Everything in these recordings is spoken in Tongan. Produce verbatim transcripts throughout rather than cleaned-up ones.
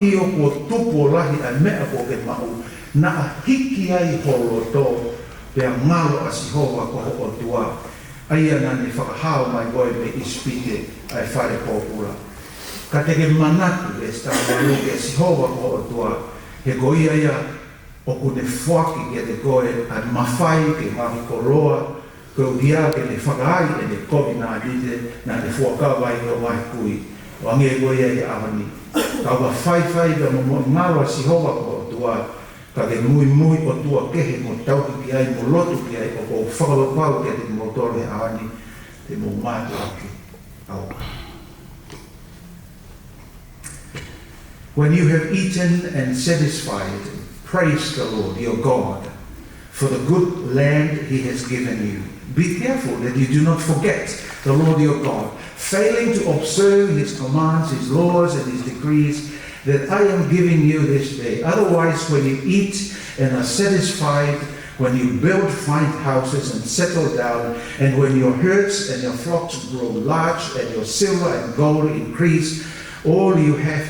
ʻio, kuo tupu ʻo lahi ʻa e meʻa kuo ke maʻu, naʻa hiki ai ho loto, pea ngalo ʻa Sihova ko ho ʻOtua, ʻa ia naʻa ne fakahao mai koe mei ʻIsipite, ʻa e fale pōpula. Ka te ke manatu, veesi taha valu, kia Sihova ko ho ʻOtua, he ko ia ia ʻoku ne foaki kiate koe ʻa e mafai ke ngaohi koloa, koeʻuhi ke ne fakaai ʻene kovinānite naʻa ne fuakava ai ʻi ho ngaahi kui, ʻo hangē ko ia ʻi he ʻaho ni. Ka ʻoua faifai pea momoʻi ngalo ʻa Sihova ko ho ʻOtua, ka ke muimui ʻotua kehe mo tauhi ki ai mo lotu ki ai, ʻoku ou fakapapau kiate kimoutolu he ʻaho ni te mou mātuʻaki ʻauha. When you have eaten and satisfied, praise the Lord your God for the good land he has given you. Be careful that you do not forget the Lord your God, failing to observe his commands, his laws, and his decrees that I am giving you this day. Otherwise, when you eat and are satisfied, when you build fine houses and settle down, and when your herds and your flocks grow large, and your silver and gold increase, all you have,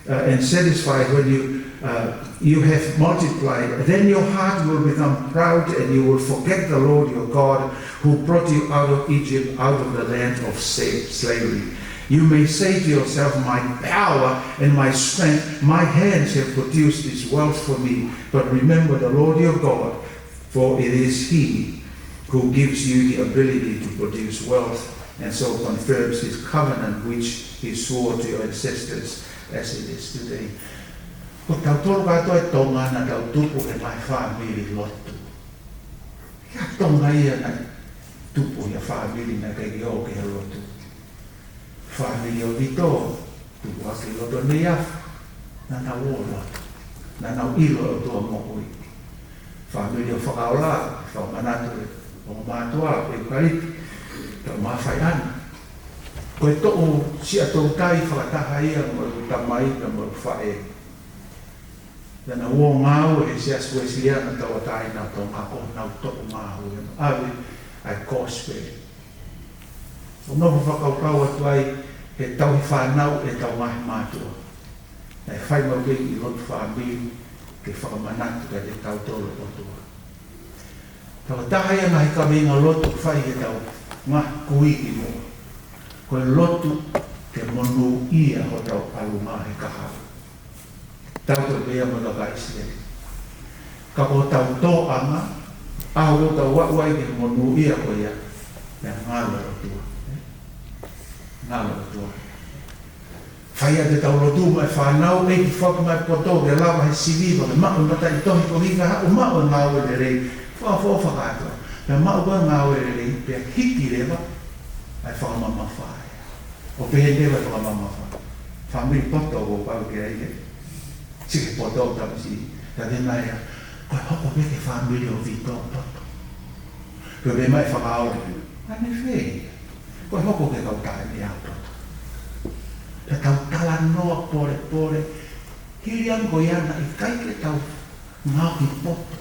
uh, and satisfied, when you, uh, you have multiplied, then your heart will become proud, and you will forget the Lord your God, who brought you out of Egypt, out of the land of sa-, slavery. You may say to yourself, "My power and my strength, my hands have produced this wealth for me." But remember the Lord your God, for it is he who gives you the ability to produce wealth and so confirms his covenant which he swore to your ancestors as it is today. Ko tautolu kātoa ʻi Tonga naʻa tau tupu he ngaahi fāmili lotu. ʻIkai Tonga ia naʻe tupu ia fāmili naʻe ʻikai ke ō ki he lotu. Fāmili ʻo Vito, tupu hake ʻi loto Neiafu, naʻa nau ō lotu, naʻa nau ʻilo e ʻOtua moʻui. Fāmili ʻo Fakaola, fakamanatu e ongo mātuʻa, ʻeukalipitū, tau mafai ana. Ko e toʻu Siaʻatoutai fakataha ia mo e tamai pea mo e faʻē. Naʻa nau ō ngāue he Siasi Uēsiliana Tauʻatāina ʻo Tonga, ko honau toʻu ngāue ʻo ʻave ʻa e kosipeli. ʻOku ou nofo fakakaukau atu ai he tauhi fānau ʻetau ngaahi mātuʻa. Naʻe fai maʻu pē kiʻi lotu fāmili ke fakamanatu kiate kitautolu e ʻOtua. Tau taha ia e ngaahi kaveinga lotu ʻoku fai heʻetau ngaahi kui ki muʻa. Ko e lotu ke monūʻia hotau ʻalunga he kahaʻu. Tau toe pehē mo e kakai ʻIsileli. Ka ko hotau tōʻanga, ʻaho ʻoku tau aʻu ai ki he monūʻia ko ia, pea ngalo e ʻOtua. Ngalo e ʻOtua. Fai atu ʻetau lotu maʻa e fānau, ʻEiki foaki mai e poto ke lava he siviva, ke maʻu e mataʻitohi koeʻuhi ka haʻu maʻu e ngāue lelei, fakaʻofoʻofa kātoa. Pea maʻu ko ē e ngāue lelei, pea hiki leva ʻa e fakamamafa. ʻO pehē leva e fakamamafa. Fāmili poto ʻoku pau ke ʻi ai e sike poto ʻo tamasiʻi. Ka te nai a, ko e hoko pē ki he fāmili ʻo Vito poto. Pea pehē mai e Fakaola, ʻanefē ia? Ko e hoko ki he kau taʻahine ʻa poto. Pea tau talanoa polepole, hili ange ko ia naʻe ʻikai ke tau ngaohi poto.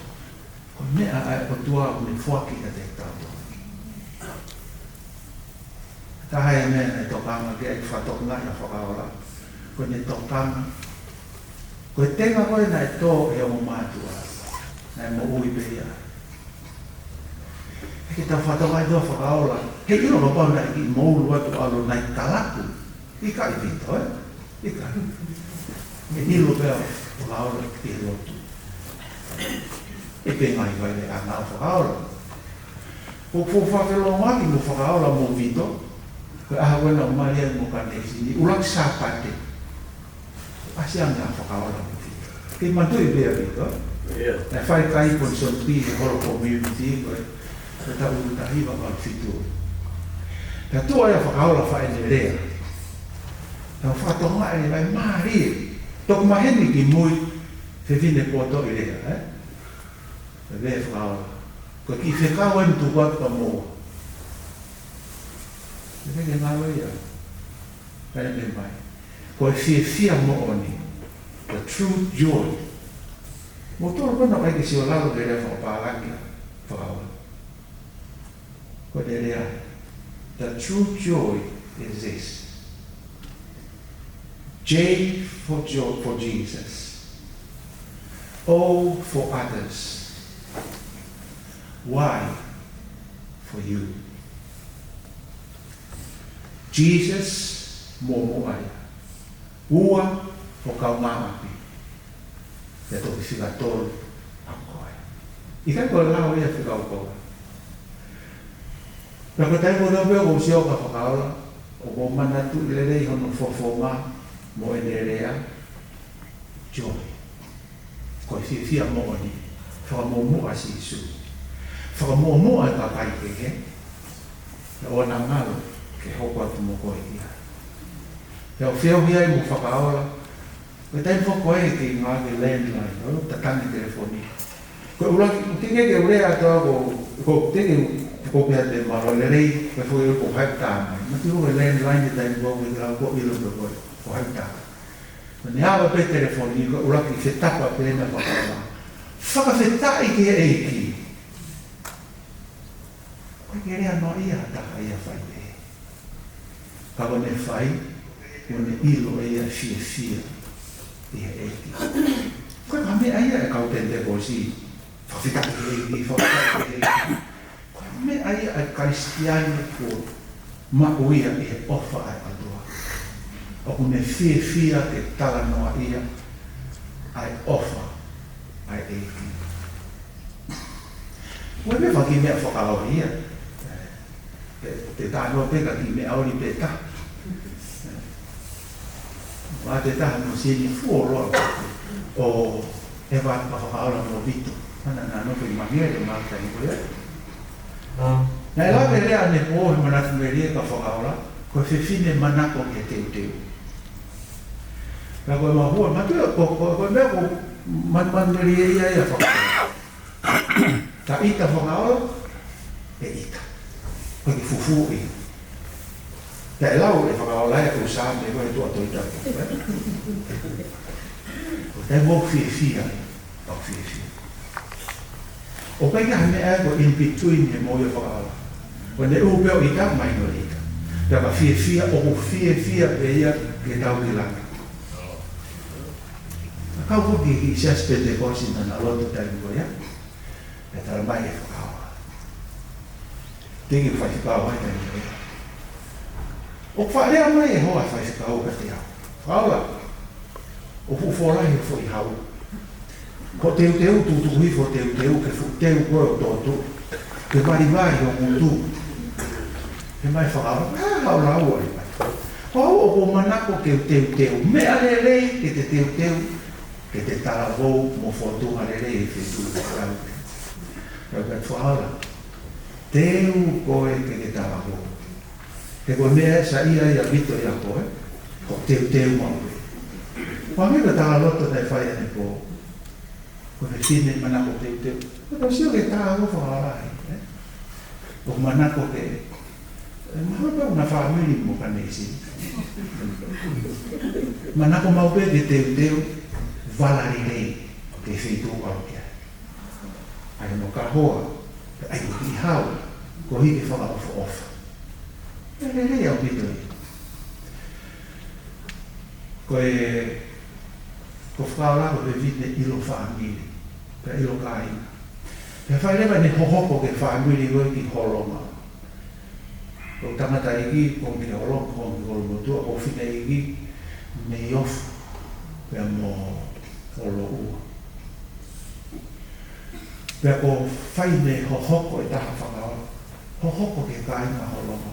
Ko e meʻa ʻa e ʻOtua ʻoku ne foaki kiate kitautolu. Taha e meʻa naʻe tokanga ki ai e fakatokangaʻi ʻa Fakaola. Ko ʻene tokanga. Ko e tenga ko ē naʻe tō ʻe he ongo mātuʻa, naʻe moʻui pē ia. ʻIkai ke tau fakatokangaʻi ʻa Fakaola. He ʻilo kapau naʻe kiʻi moulu atu ʻalu ʻo nai kalaku. ʻIkai Vito, ē? ʻIkai. He ʻilo pē ʻa Fakaola ki he lotu. ʻE pē ngaahi faiʻanga ʻa Fakaola. Ko e fuofua felōngoaki mo Fakaola mo Vito, ko e ʻaho ko ē naʻa ku mali ai mo Kaneisi ni, ʻuluaki Sāpate. ʻAsi ange ʻa Fakaola mo Vito. Kei manatuʻi pē ʻa Vito. ʻIo. Naʻe fai kai ponisoni pī he holo community ko ē. Ko e taʻu ʻe taha hiva valu fitu. Naʻe tuʻu ai ʻa Fakaola ʻo fai ʻene lea. Naʻa ku fakatokangaʻi leva e mālie. Toki maheni ki mui, fefine poto ʻi lea, ē? Pea pehē ʻe Fakaola, ko e kiʻi fekau eni tuku atu kia moua. Pea pehē ke ngalo ia. Pea ne pehē mai, ko e fiefia moʻoni, the true joy. Mou tolo kono kai ke sio lalo ke lea fakapālangi ʻa Fakaola. Ko e lea, the true joy is this. J for, Jo- for Jesus. O for others. Y for you. Jesus, muʻomuʻa ia. Ua, ho kaungāʻapi. Pea toki fika tolu ʻa koe. ʻIkai ko e lao ia fika ʻo koe. Pea ko e taimi ko ē pē ʻoku ou sio ki he Fakaola, ʻoku ou manatuʻi lelei hono fofonga mo ʻene lea, joy. Ko e fiefia moʻoni, fakamuʻomuʻa ʻa Sīsū. Fakamuʻomuʻa e kakai kehe, pea ʻoua naʻa ngalo ke hoko atu mo koe ia. Pea ʻoku feohi ai mo Fakaola, ko e taimi foki ko ē ke ngāueʻaki e landline, ʻo tatangi e telefoni. Ko e ʻuluaki, ʻoku teʻeki ke u lea atu au ko, ʻoku teʻeki ke u pehē atu mālō lelei, ko e foʻi ʻoku ou haʻu tā mai. Manatuʻi ko e landline he taimi ko ē ʻoku ʻikai ke u ʻilo pe ko e, ko hai tā. Ko ʻene ava pē telefoni, ko e ʻuluaki fetapa pē ʻena Fakaola. Fakafetaʻi ki he ʻEiki. ʻOku ʻikai ke lea noaʻia ha taha ia fai pehē. Ka ko ʻene fai, ko ʻene ʻilo ʻe ia e fiefia ʻi he ʻEiki. Ko e meʻa ia ʻa e kau Penitekosi, fakafetaʻi ki he ʻEiki, fakafetaʻi ki he ʻEiki. Ko e meʻa ia ʻa e Kalisitiane kuo maʻu ia ʻi he ʻofa ʻa e ʻOtua. ʻOku ne fiefia ke talanoaʻia ʻa e ʻofa ʻa e ʻEiki. Ko e meʻa faki meʻa fakaoli ia. Te, te talanoa pē ka ki he meʻa oli pē taha. Ua te taha mo sini fuoloa. ʻO e va ka Fakaola mo Vito. Ana na no pe mangere ma ta i ko ia. Naʻe lave lea ʻanepō he manatu melie ka Fakaola, ko e fefine manako ki he teuteu. Ka ko e mahua, matu ko, ko, ko e meʻa ko, man, man melie ia ia Fakaola. Ka ʻita Fakaola, ʻe ʻita. Ko e kiʻi fufū ia. Ka ʻe lau ʻe Fakaola ia ko e Saame ko e tuʻa toi tau. Ko e taimi ʻoku fiefia, ʻoku fiefia. ʻOku ʻikai ha meʻa ia ko e in between he moʻui ʻa Fakaola. Ko ʻene ʻū pē ʻo ʻita mai ʻo ʻita. Pea ka fiefia, ʻoku fiefia pē ia ke tau ki langi. Ka kau ko ki, ki he Siasi Penitekosi naʻa na lotu taimi ko ia. Pea tala mai ʻe Fakaola. Teʻeki ke faifekau ai taimi ko ia. ʻOku faʻa lea mai e hoa faifekau kiate au. Fakaola. ʻOku fuʻu folahi e foʻi hau. Ko e teuteu, tutuku hifo e teuteu, ke fuʻu teu koe ʻo tōtuʻa. Ke valivali ho ngutu. He mai Fakaola, ʻā, hau lau ai mai. Ko au ʻoku ou manako ke u teuteu. Meʻa lelei ke te teuteu. Ke te talavou mo fōtunga lelei he feituʻu ko ē. Ka u ka Fakaola. Teu koe ke ke talavou. He ko e meʻa ʻe saiʻia ai ʻa Vito ʻia koe, ko e teuteu maʻu pē. Ko e meʻa ko e talaloto naʻe fai ʻanepō. Ko e fefine manako teuteu. Ko e tau sio ki he talavou Fakaola ai, ē? ʻOku manako ke, ē, mahalo pē ʻoku na fāmili mo Kaneisi. Manako maʻu pē ke teuteu, vala lelei, ki he feituʻu ʻalu ki ai. ʻAi hono kahoa, ʻai ko e kiʻi hau, koeʻuhi ke fakaʻofoʻofa. Pea lelei ʻaupito ia. Ko e, ko Fakaola ko e fefine ʻilo fāmili, pea ʻilo kāinga. Pea fai leva ʻene hohoko ki he fāmili ko ē ki Holonga. Ko e tangataʻeiki, ko e ki Holonga, ko e ki Kolomotuʻa, ko e fineʻeiki, mei Ofu, pea mo Holoʻua. Pea ko e fai ʻene hohoko ʻe taha Fakaola. Hohoko ki he kāinga Holonga.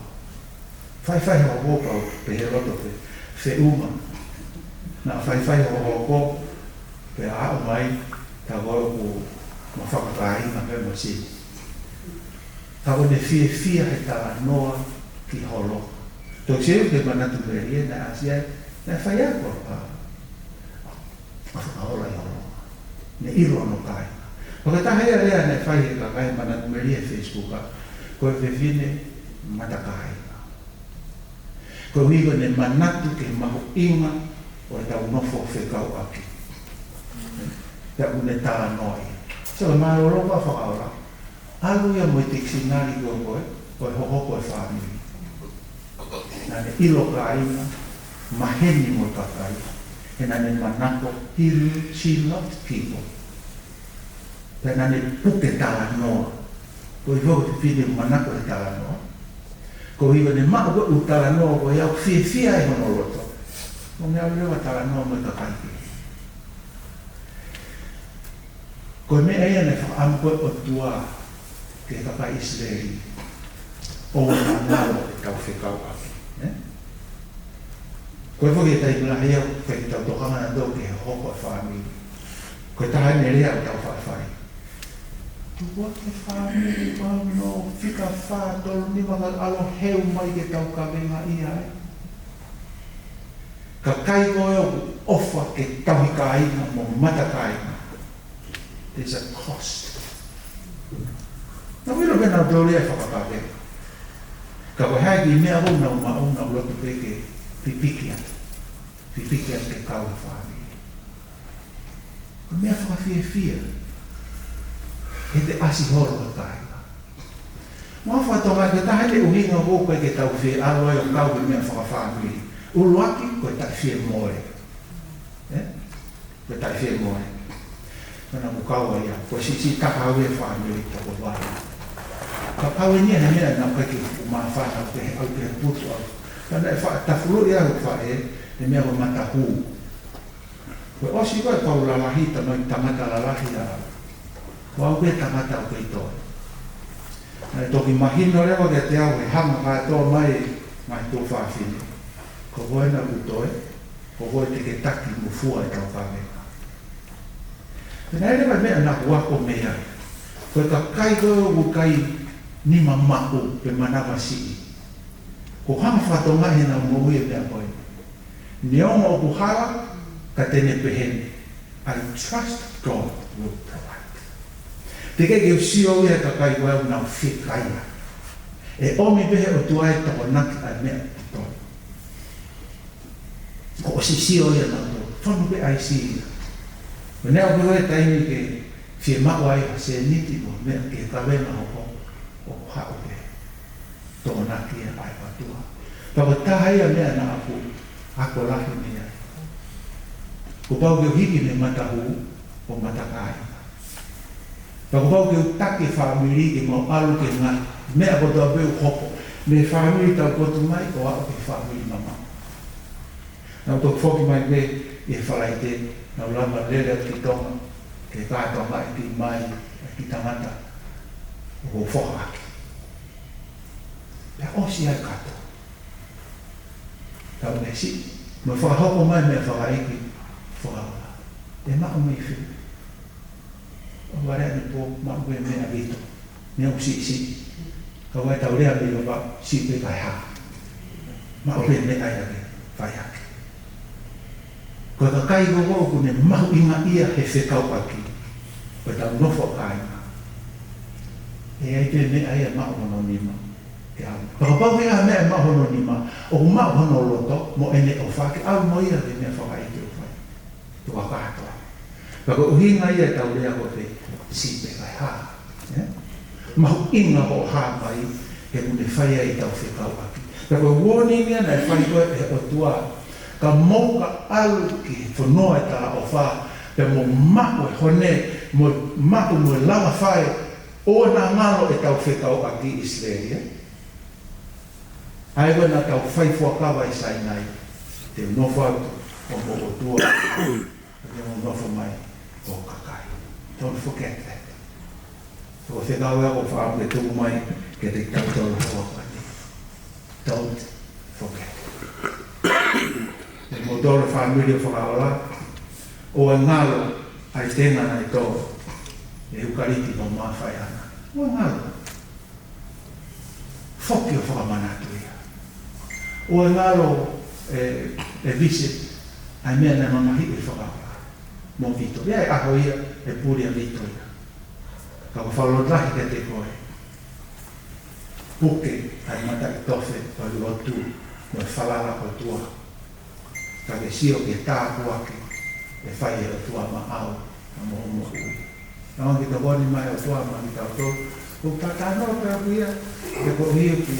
Faifai hohoko pau, pehē loto pē, feʻunga. Naʻa faifai hohoko, pea aʻu mai, tā ko ē ʻoku ma fakakāinga pē mo Sini. Ka ko ʻene fiefia he talanoa ki Holonga. Toki sio ki he manatu melie naʻe ʻasi ai, naʻe fai ai ko e, ʻa, ʻa Fakaola ʻi Holonga. Ne ʻilo hono kāinga. Ko e taha ia e lea naʻe fai he kakai manatu melie he Facebook, ko e fefine matakāinga. Koeʻuhi ko ʻene manatu ki he mahuʻinga ʻo ʻetau nofo fekauʻaki. Pea ʻoku ne talanoa ia. Sio mālōlō ʻa Fakaola. ʻAlu ia mo e tikisinali ko ē, ko e hohoko e fāmili. Naʻa ne ʻilo kāinga, maheni mo e kakai. He naʻa ne manako, he, she loved people. Pea naʻa ne puke talanoa. Ko e foʻi fefine manako he talanoa. Ko e hiva ne maʻu ko e ʻū talanoa ko ia ʻoku fiefia ai hono loto. Ko e meʻa leva talanoa mo e kakai kehe. Ko e meʻa ia naʻe fakaʻamu ko ē ʻOtua ki he kakai ʻIsileli. ʻOua naʻa ngalo ʻetau fekauʻaki. Ē? Ko e foʻi taimi lahi ia, ʻoku ʻikai ke tau tokanga nautolu ki he hoko e fāmili. Ko e taha eni e lea ʻoku tau faʻa fai. Tuku atu e fāmili, pau no fika fā, tolu, nima ka ʻalu ʻo heu mai ke tau kavenga ia ai. Kakai ko ē ʻoku ʻofa ke tauhi kāinga mo mata kāinga. There's a cost. Naʻa ku ʻilo pē naʻa nau tō lea fakakavenga. Ka ko e hā e kiʻi meʻa ko ē naʻa nau maʻu, naʻa nau loto pē ke pipiki atu. Pipiki atu ke kau he fāmili. Ko e meʻa fakafiefia. He te ʻasi holo e kāinga. Mo e fakatonga ke taha e ʻuhinga ko ē ʻoku ʻikai ke tau fie ʻalu ai ʻo kau he meʻa fakafāmili. ʻUluaki ko e taʻefiemole. Ē? Ko e taʻefiemole. Mana ku kau ai ia, ko e siʻisiʻi taka au e fāmili toko valu. Ka kau eni he meʻa naʻa ku ʻikai ke fuʻu māfana au ke he au ke putu au. Ka naʻe faʻa tafuluʻi au faʻē, he meʻa ko e matahū. Ko e ʻosi ko ē kau lalahi, tamai tangata lalahi ʻa au. Ko au pē tangata au kei toe. Naʻe toki mahino leva kiate au he hanga kātoa mai, mai tuofāfine. Ko koe naʻa ku toe, ko koe te ke taki mo fua ʻetau kavenga. Pea naʻe leva meʻa naʻa ku ako mei ai. Ko e kakai ko ē ʻoku ʻikai nima maʻu pe manavasiʻi. Ko e hanga fakatonga he naʻa nau moʻui e meʻa ko ē. Neongo ʻoku hala, ka te ne pehē ni, "I trust God will provide." Teʻeki ke u sio ia he kakai ko ē ʻoku nau fiekaia. ʻE ʻomi pē he ʻOtua e tokonaki ʻa e meʻa ʻoku tonu. Ko ʻosi sio ia naʻa nau fonu pē ʻa e sio ia. Ko e neongo pē ko ē taimi ke fiemaʻu ai ha sēniti mo e meʻa ke kavenga hoko, ʻoku haʻu pē tokonaki ia ʻa e ʻOtua. Pea ko e taha ia meʻa naʻa ku ako lahi mei ai. Kuo pau ke u hiki mei he matahū ʻo mata kāinga. Pea kuo pau ke u taki e fāmili ke mau ʻalu ki he ngaahi meʻa kotoa pē ʻoku hoko. Mei he fāmili taupotu mai ʻo aʻu ki he fāmili mamaʻo. Naʻa ku toki foki mai pē ʻi he Falaite, naʻa ku lava lele atu ki Tonga, ke kātoanga ʻi mai, ʻa e kiʻi tangata, ʻoku ou foha ʻaki. Pea ʻosi ai kātoa. Tau mesi, mo fakahoko mai meʻa fakaiki, fakaola. ʻE maʻu mei fē? ʻO vale ʻanepō, maʻu pē meʻa vito. Meʻa ʻoku siʻisiʻi. Ka ʻoku ʻi ai ʻetau lea mei Vavaʻu, siʻi pē kae hā. Maʻu pē meʻa ia ke fai hake. Ko e kakai ko ē ʻoku ne mahuʻingaʻia he fekauʻaki. Ko ʻetau nofo kāinga. ʻE ʻi ai pē meʻa ia maʻu hono nima. Ke ʻalu. Pea kapau ʻe ʻi ai ha meʻa maʻu hono nima, ʻoku maʻu hono loto, mo ʻene ʻofa ke ʻalu mo ia ki he meʻa fakaiki ʻoku fai. Tuʻa kātoa. Pea ko e ʻuhinga ia ʻetau lea ko ē, siʻi pē kae hā. Ē? Mahuʻinga hoʻo hā mai, he ʻoku ne fai ai ʻetau fekauʻaki. Pea ko e warning ia naʻe fai ko ē ʻe he ʻOtua. Ka mou ka ʻalu ki he fonua ʻo e talaʻofa, pea mou maʻu e hone, mou maʻu mo e lava fai, ʻoua naʻa ngalo ʻetau fekauʻaki ʻIsileli, ē? ʻA ia ko ē naʻa tau fai fuakava ʻi Sainai, te u nofo atu ʻo mo ʻOtua, te u nofo mai ʻo kakai. Don't forget that. Ko e fekau ia ʻoku ou fakaʻamu ke tuku mai kiate kitautolu he ʻaho ni. Don't forget. Mou tō e fāmili ʻo Fakaola, ʻoua ʻe ngalo ʻa e tenga naʻe tō ʻe Hukaliti mo Mafaiana. ʻOua ʻe ngalo. Foki ʻo fakamanatu ia. ʻOua ʻe ngalo ʻe, ʻe Vise ʻa e meʻa naʻe mamahiʻi ʻe Fakaola mo Vito. ʻI ai e ʻaho ia ʻe puli ʻa Vito ia. Ka ko e fakalotolahi kiate koe. Puke ʻa e mataʻitofe ʻo e lotu mo e falala ʻOtua. Ka ke sio ki he tāpuaki ʻe fai ʻe he ʻOtua maʻau, ka mo hoʻo moʻui. Naʻa ke tokoni mai ʻOtua maʻa kitautolu, ʻoku tau talanoa pē ʻaku ia, ke ko e hia ku,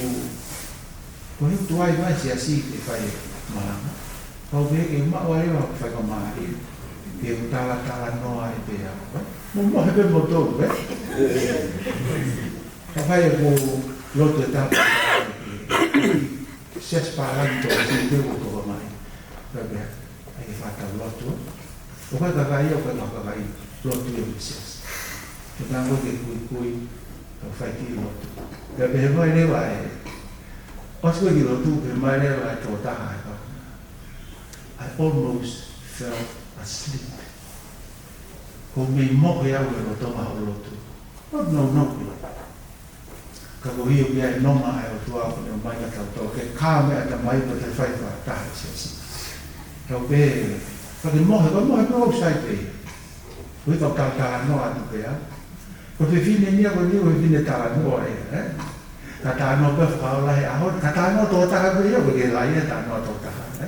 ko e hia tuai mai siasi ke fai e malanga. Kau pehē ke u maʻu ai ʻeku faingamālie ke u talatalanoa ai pē au, ē? Mo mohe pē moutolu, ē? Ka ʻi heʻeku lotu e tapu, Siasi Pālangi, tau sio pē ʻoku tokanga mai. Ka pehē, ʻai ke fai ʻetau lotu. ʻOku ʻikai ko e kakai ia, ʻoku ʻikai ko e kakai lotu ia ʻo e Siasi. Ke tau ō ke kuikui, tau fai kiʻi lotu. Ka pehē mai leva ē, ʻosi ko e kiʻi lotu, pehē mai leva e tokotaha ē, ka I almost fell asleep. Kuo u mei mohe au he lolotonga hoʻo lotu. Not no no. Ka ko ia pē ʻa e nonga ʻa e ʻOtua kuo ne ʻomai kiate kitautolu ke kau mai ʻatamai pea te fai fakataha ʻi he Siasi. Kau pehē, ka ke mohe, ka mohe pē ʻo sai pē. Ko e kau talanoa atu pē au. Ko e fefine ni ia, ko e ni, ko e fefine talanoa ia, ē? Ka talanoa pē fakaola he ʻaho, ka talanoa tokotaha pē ia, ko e ke lai e talanoa tokotaha, ē?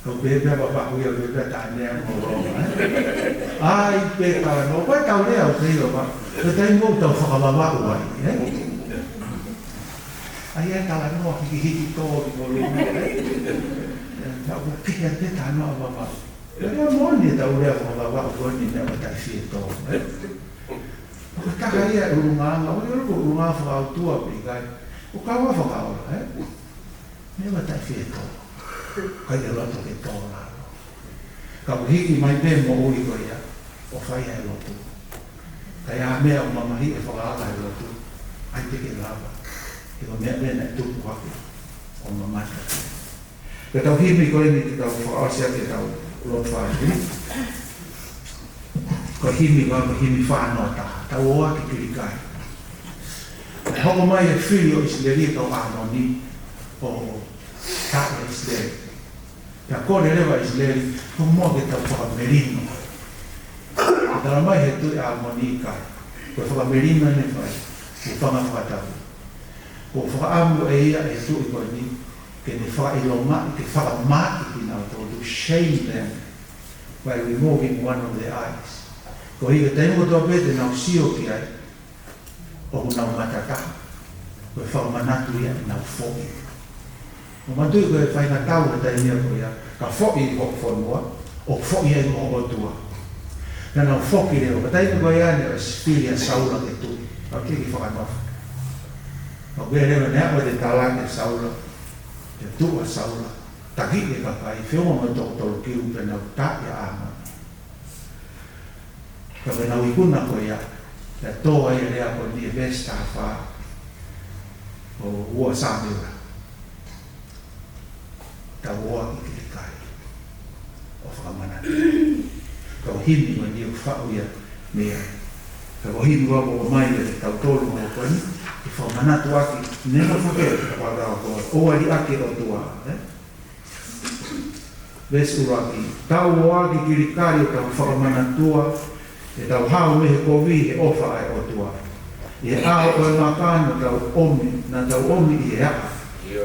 Kau pehē pē papa hui au pē pē tāne mo ro, ē? ʻAi pē talanoa, ko e tau lea au pē ia, ʻo pehē, ko e taimi ʻoku tau fakavavau ai, ē? ʻAi e talanoa hikihiki tō ki mo ro, ē? Tau pehē pē talanoa vavau. Ko e lea moʻoni ʻetau lea fakavavau ko eni, meʻa ʻoku taʻefie tō, ē? Ko e taha ia e ʻulungaanga, ʻoku ʻikai ko e ʻulungaanga fakaʻotua pe ʻikai. ʻOku kau ai fakaola, ē? Meʻa ʻoku taʻefie tō. ʻIkai ke loto ke tō lalo. Ka ʻoku hiki mai pē moʻui ko ia, ʻo fai ai e lotu. Ka ʻi ai ha meʻa ʻoku mamahiʻi e fakaava he lotu, ʻai pē ke lava. He ko e meʻa pē naʻe tupu hake, ʻo mamata. Ko ʻetau himi ko eni ke tau fakaʻosi ʻaki ʻetau lotu fāmili. Ko e himi ko, ko e himi fā noa taha. Tau ō ʻaki Kilikai. Naʻe hoko mai e fili ʻo ʻIsileli, kau ʻĀmoni, ʻo taʻe ʻIsileli. Pea kole leva ʻa ʻIsileli, tomuʻa ke tau fakamelino. Ka tala mai he tuʻi ʻĀmoni ʻikai. Ko e fakamelino ʻene fai, ko e fanga fakatau. Ko e fakaʻamu ʻe ia ʻe he tuʻi ko eni, ke ne fakaʻilongaʻi, ke fakamaaʻi kinautolu, to shame them by removing one of their eyes. Koeʻuhi ko e taimi kotoa pē te nau sio ki ai, ʻoku nau mata taha. Ko e fakamanatu ia ʻenau foʻi. ʻOku ou tui ko e faingataʻa he taimi ko ia, ka foʻi hoʻo fonua, ʻoku foʻi ai mo ho ʻOtua. Naʻa nau foki leva, ka taimi ko ia naʻe ʻosi fili ʻa Saula ke tuʻi, ʻoku ʻikai ke fakanofo. Ka ko e leva naʻe ʻosi tala kia Saula, ke tuʻu ʻa Saula, taki e kakai, feʻunga mo e toko tolu kilu pea nau taʻe ʻa ʻĀmoni. Ka ko ʻenau ikuna ko ia, pea tō ai e lea ko eni he veesi taha fā ʻo ua Sāmiuela. Tau ō ʻaki Kilikai ʻo fakamanatu. Ka ko e himi ko eni ʻoku faʻu ia mei ai. Ka ko e himi ʻoku ʻomai ʻe kitautolu mo ko eni, ke fakamanatu ʻaki, ne ma fake, ka ko e ʻoua liʻaki e ʻOtua, ē? Veesi ʻuluaki, tau ō ʻaki Kilikali ʻo tau fakamanatua ʻetau hao mei he kovi he ʻofa ʻa e ʻOtua. ʻI he ʻao ʻo e maka naʻa tau ʻomi, naʻa tau ʻomi ʻi he ʻaʻa,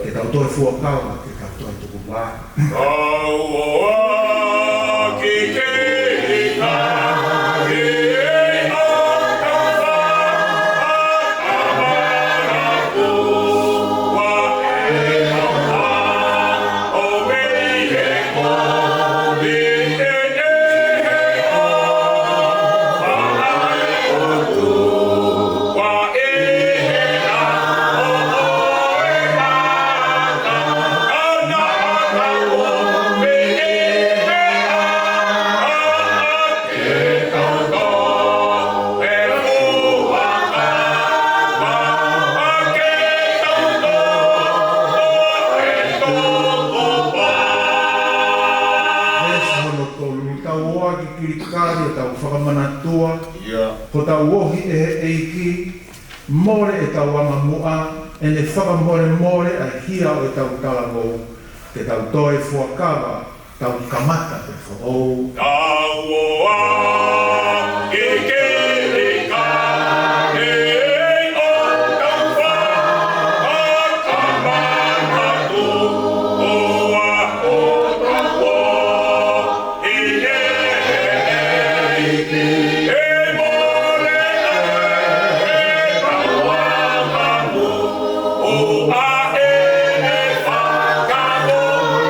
ke tau toe fuakava, ke tau toe tukuvā. Tau ō ʻaki Kilikali ʻo tau fakamanatua ʻi he ʻaho Veesi hono tolu, tau ō ʻaki Kilikali ʻo tau fakamanatua, ʻIo. ko ʻetau ohi ʻe he ʻEiki, mole ʻetau angamuʻa, ʻene fakamolemole ʻa e hia ʻo ʻetau talavou, ke tau toe fuakava, tau kamata pē foʻou. Tau ō ʻaki Kilikali ʻo tau fakamanatua ʻo tau ō ʻi he ʻEiki, ʻe mole ʻetau angamuʻa, ʻa ʻene fakamolemole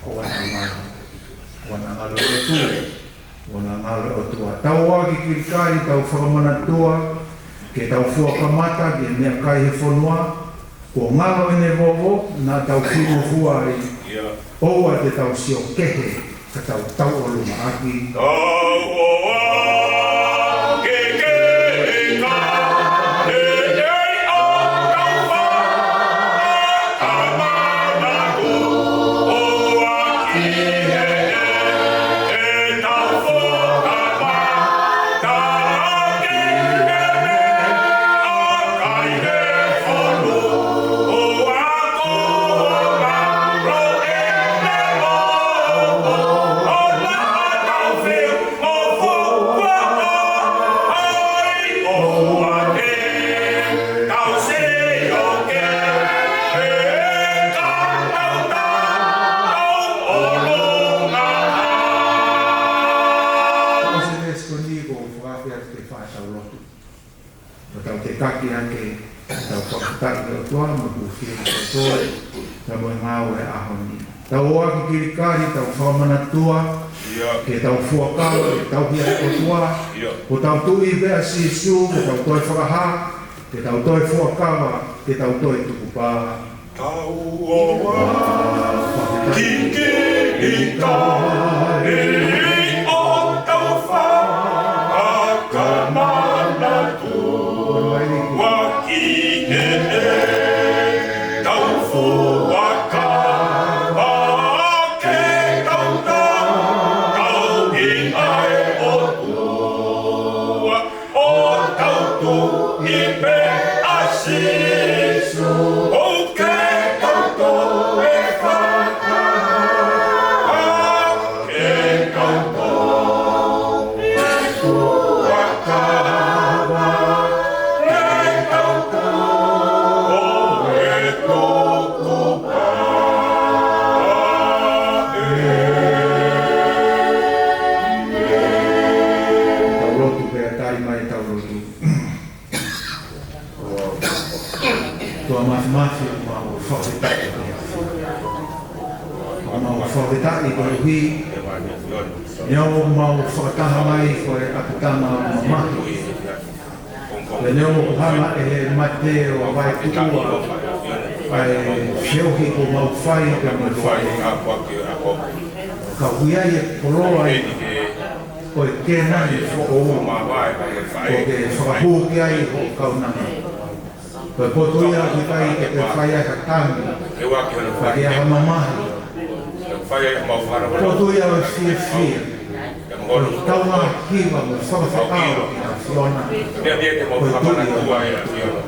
ʻOua naʻa ngalo, ʻoua naʻa ngalo e ʻOtua, ʻoua naʻa ngalo e ʻOtua. Tau ō ʻaki Kilikali, tau fakamanatua, ke tau fua kamata ki he meʻakai he fonua, kuo ngalo ʻene vovo, naʻa tau fingofua ai. ʻOua te tau sio kehe, ka tau tauʻolunga ʻaki. Tau ō ʻaki Kilikali, ʻo tau fakamanatu ʻaki he ʻe tau fua kamata ki he meʻakai he fonua, ʻoua kuo ngalo ʻene vovo, ʻo naʻa tau fingofua ai. ʻOua te tau sio kehe, ka tau tauʻolunga ʻaki. Ko e veesi ko eni ʻoku ou fakaafeʻi atu ke fai ʻetau lotu. Ko ʻetau tekaki ʻaki ʻetau fakafetaʻi ki he ʻOtua mo e hūfia ki he ʻOtua, pea mo e ngāue he ʻaho ni. Tau ō ʻaki Kilikali, tau fakamanatua, ke tau fuakava, ke tau hia e ʻOtua. Ko ʻetau Tuʻi pē ʻa Sīsū, ke tau toe fakahā, ke tau toe fuakava, ke tau toe tukupā. Tau ō ʻaki Kilikali, ʻo tau fakamanatu ʻaki he ʻe tau fua kamata, ke tau tauʻi ʻa e ʻOtua. ʻO tau Tuʻi pē ʻa Sīsū, ʻoku tau toe fakahā, ke tau toe fuakava, ke tau toe tukupā. Tau lotu pea tali mai ʻetau lotu. ʻOtua Māfimafi, ʻoku mau fakafetaʻi. ʻOku mau fakafetaʻi koeʻuhi, neongo ʻoku mau fakataha mai ko e ʻapitanga mamahi, pea neongo ʻoku hanga ʻe he mate ʻo vaetuʻua ʻa e feohi kuo mau fai, kuo mau fai, ka ʻoku ʻi ai e koloa ʻi ko e Kēnani foʻou, ʻoku ke fakahū ki ai hoʻo kaunanga. Ko e potu ia ʻoku ʻikai ke ke fai ai ha tangi, ka ke ʻi ai ha mamahi. Potu ia ʻo e fiefia, ʻo e kaungā hiva mo e fakafetaʻi ki he ʻAfiona, ko e Tuʻi ʻo e ʻAfiona.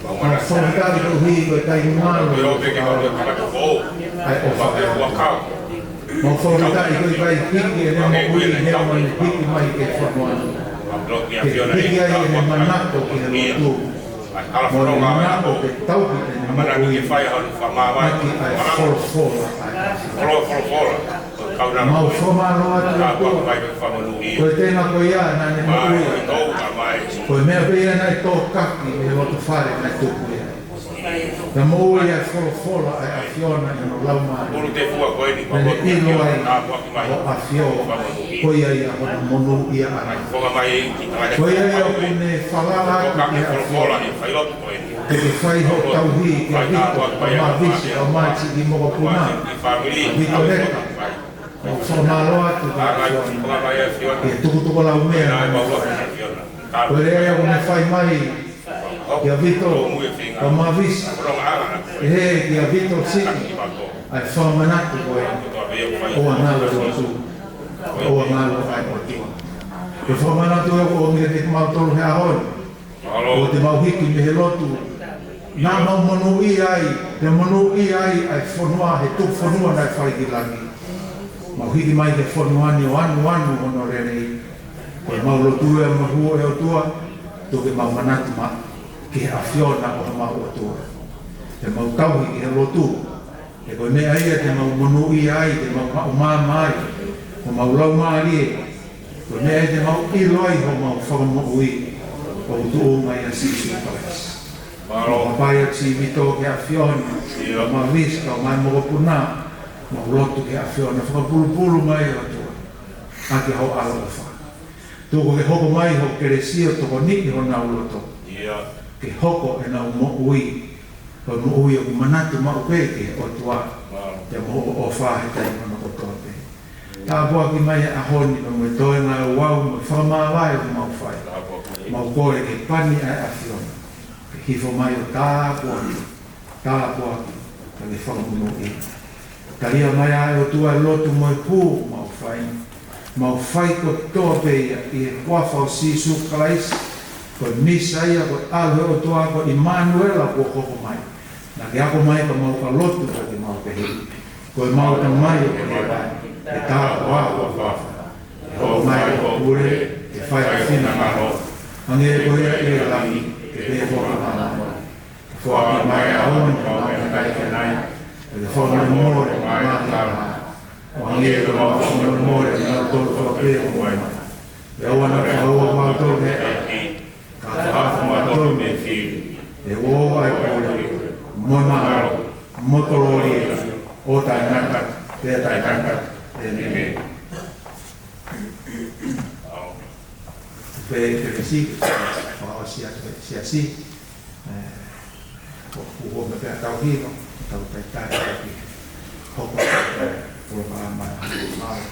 Mau fakafetaʻi koeʻuhi ko e taimi ngalo ʻa e ʻofa ʻa e ʻOtua. Mau fakafetaʻi ko e ʻikai hiki ʻene moʻui, neongo ʻene hiki mai ki he fonua ni. Ke hiki ai ʻene manako ki he lotu, mo ʻene manako ke tauhi ʻene moʻui ʻaki ʻa e folofola ʻa e ʻAfiona. Mau fakamālō atu ʻOtua, ko e tenga ko ia naʻa ne moʻui, ko e meʻa pē ia naʻe tōkaki mei he loto fale naʻe tupu ia. Naʻe moʻui ʻa e folofola ʻa e ʻAfiona ʻi hono laumālie. Naʻa ne ʻilo ai ʻa e ʻAfiona, ko ia ia hono monūʻia ʻana. Ko ia ia ʻoku ne falala atu ki he ʻAfiona. Ke ke fai hoʻo tauhi kia Vito, ʻa Mavisi, ʻa Maiti, ʻi mokopuna, ʻa Vito Leka. ʻOku fakamālō atu ki he ʻAfiona, ki he tukutukulaumea naʻa ne fai. Ko e lea ia ʻoku ne fai mai kia Vito, ʻa Mavisi, ʻe hē kia Vito Sipi, ʻa e fakamanatu ko e ʻoua ngalo e lotu, ʻoua ngalo ʻa e ʻOtua. Ko e fakamanatu ia ʻoku ʻomi kiate kimautolu he ʻaho ni. ʻOku te mau hiki mei he lotu naʻa mau monūʻia ai, te monūʻia ai ʻa e fonua, he tuku fonua naʻe fai ki langi. Mau hiki mai ki he fonua ni ʻo anuanu hono lelei. Ko e mau lotu ia mo e hū ʻe ʻOtua, tuku ke mau manatu maʻu ki he ʻAfiona ʻo homau ʻOtua. Te mau tauhi ki he lotu, he ko e meʻa ia te mau monūʻia ai, te mau maʻu maama ai, ko homau laumālie. Ko e meʻa ia te mau ʻilo ai homau fakamoʻui, ʻoku tuʻunga ʻia Sīsū Kalaisi. Mālō. Mau pāpai atu Sīvito ki he ʻAfiona, ʻio, ʻa Mavisi, ʻa e mokopuna, Mau lotu ki he ʻAfiona, fakapulupulu mai ʻOtua ʻaki hoʻo ʻaloʻofa. Tuku ke hoko mai hoʻo kelesi ʻo tokoniʻi honau loto. Ke hoko ʻenau moʻui ko e moʻui ʻoku manatu maʻu pē ki he ʻOtua pea mo hoʻo ʻofa he taimi kotoa pē. Tāpuakiʻi mai e ʻaho ni pea mo e toenga ʻo e ouau mo e fakamāvae ʻoku mau fai. Mau kole ke pani ʻa e ʻAfiona ke hifo mai ʻo tāpuakiʻi, tāpuakiʻi, pea ke fakamonūʻia. Talia mai ʻe ʻOtua e lotu mo e hū ʻoku mau fai. Mau fai kotoa pē ia ʻi he huafa ʻo Sīsū Kalaisi, ko e Mīsaia, ko e ʻAlo ʻo e ʻOtua, ko ʻImanuela kuo hoko mai. Naʻa ke ako mai ka mau ka lotu ka ke mau pehē: Ko ʻemau Tamai ʻoku ʻi he langi, ke tāpuhā ho huafa. Ke hoko mai hoʻo pule, ke fai ho finangalo, hangē ko ia ʻi he langi, ke pehē foki ʻi māmani. Foaki mai ʻa e ʻaho ni haʻamau meʻakai ʻanai, pea ke fakamolemole ʻemau ngaahi angahala, ʻo hangē ko ʻemau fakamolemole ʻa kinautolu ʻoku fai pehē kiate kimautolu. Pea ʻoua naʻa ke fakahaofi kimautolu ki he ʻahiʻahi, ka ke fakahaofi kimautolu mei he fili. He ʻoku ʻoʻou ʻa e pule, mo e mālohi, mo e kolōlia, ʻo taʻengata pea taʻengata. ʻĒmeni. Pea ʻi he kelesi ʻa e ʻOtua, ʻa e siasi, ʻa e, ko e ʻuhinga pē ʻetau hiva, tau talitali ʻaki e hoko atu e polokalama ʻa e ʻaho ni.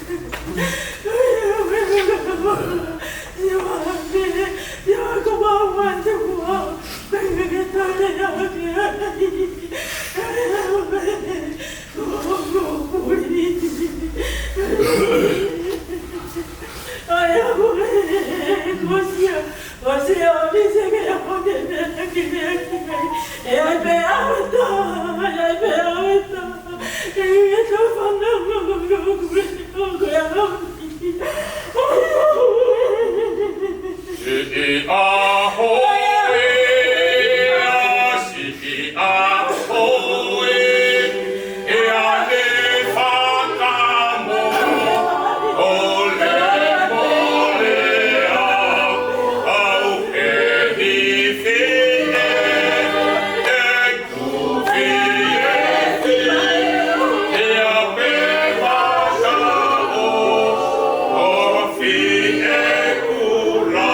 ʻI he ʻaho ʻe ʻasi ki he ʻaho ʻe, ʻe ʻane fakamolemole au ʻe hifo ʻeku fiefia, ʻe ʻapē mata ʻo, ʻo fie kula.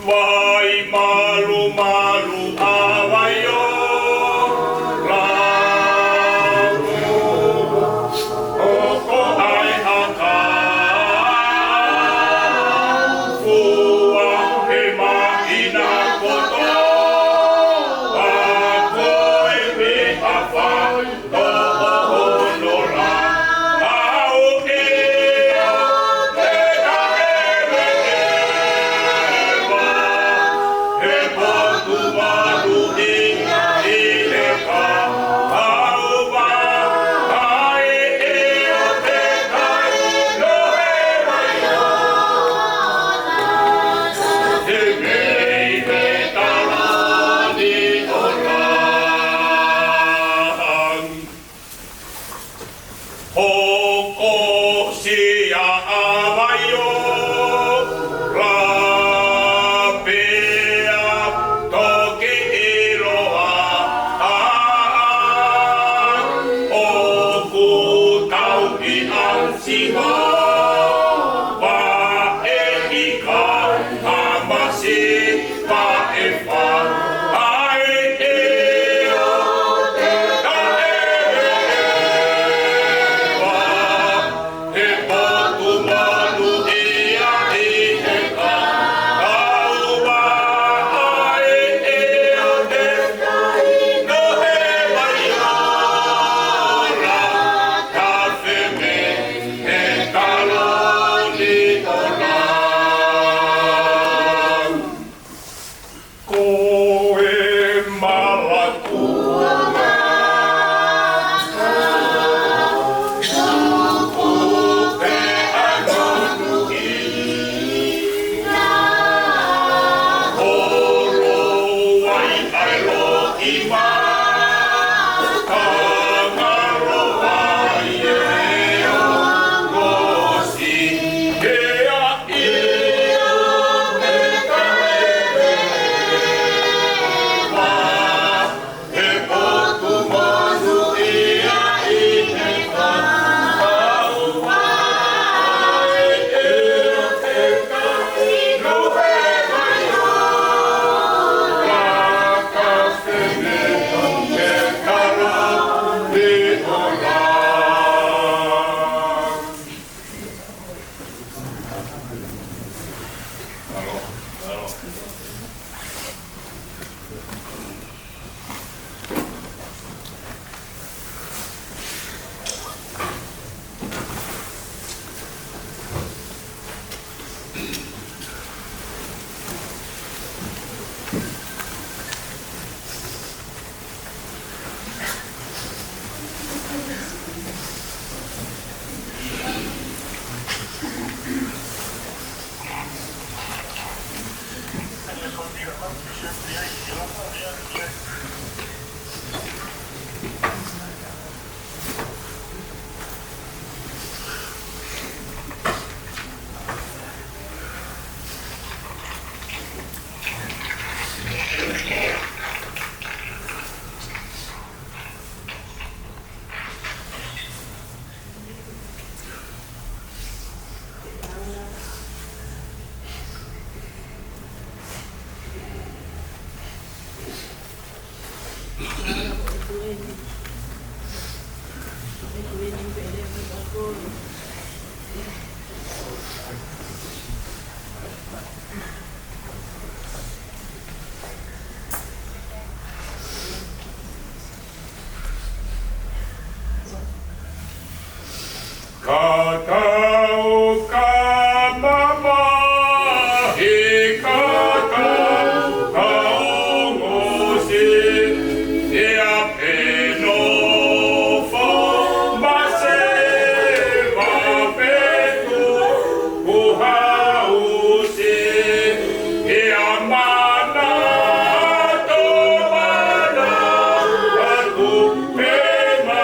Vai malumalu ʻa Vaiola, ʻoku ʻai ʻakau fua he māhina kotoa, ko e meʻa fai Hokosia ʻa Vaiola pea toki ʻiloa ʻoku tauhi ʻa Sihova ʻe ʻikai ha masiva ʻe fai. Ko e malakuʻanga tuku pē ʻa Nonuʻi, holo ai ʻa e loʻimata, ngalo ai e ongosi, he ʻa Ka tau ka mamahi, ka tau ka ongosi, ʻi ʻapi nofo maseva pe tuku hausi, ʻi ʻa mana to mana atu pē ma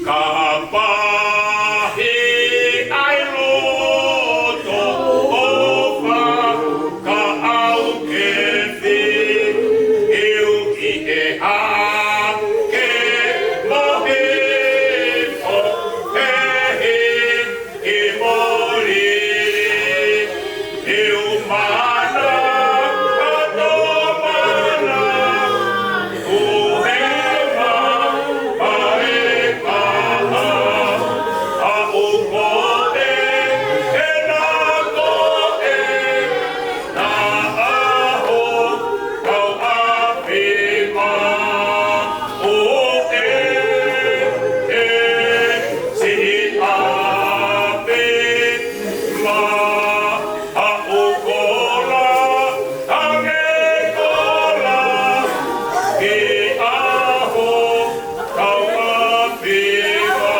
Ka pahi ʻa e loto ʻofa, ka ʻau ke fi, ʻiu ʻi he hake mo hifo, he hi ki moli, ʻiu mana, ʻa to mana, ʻu he ma, ma e kaha, ʻa ʻu ko e, he na ko e, na ʻaho, kau ʻapi ma, ʻo e, e, siʻi ʻapi ma, ʻa ʻu kola, ange kola, ki ʻaho, kau ʻapi ma.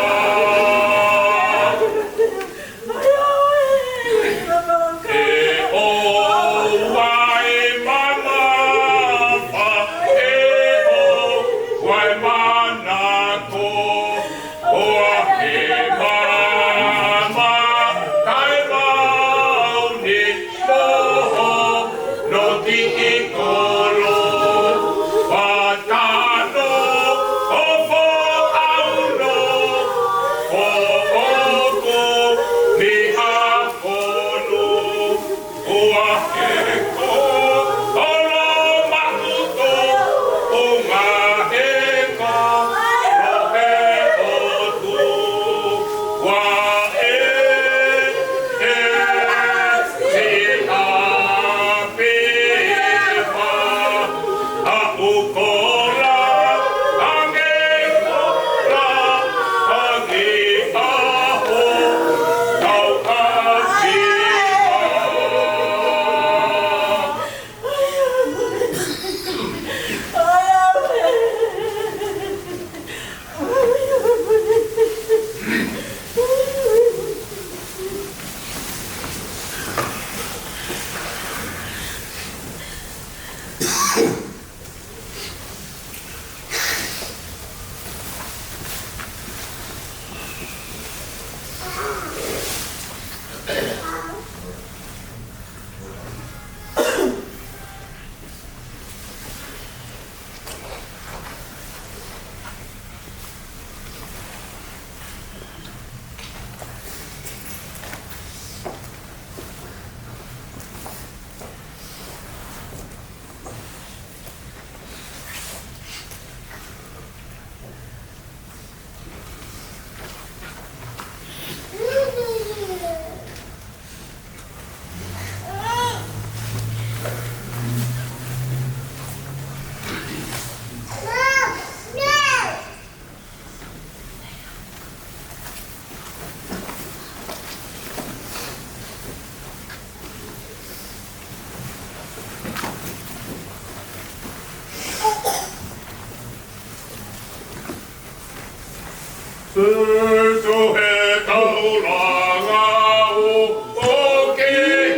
ʻE ʻo wai mamafa, ʻe ʻo wai manako, ʻo ʻa he mama, kae mau ni moho, no kiʻi kolo, patano, ʻo fo auno, ʻo ʻoku ni ha konu, ʻo ʻa he ko, ʻo lo makuto, ʻo ngā he ko, lo he ʻotu, ua e, e, si a, pi, ma, ʻa ʻu kola, ange kola, ange ʻaho, kau ʻapi ma. Tutu he taulanga ʻo, ʻo ki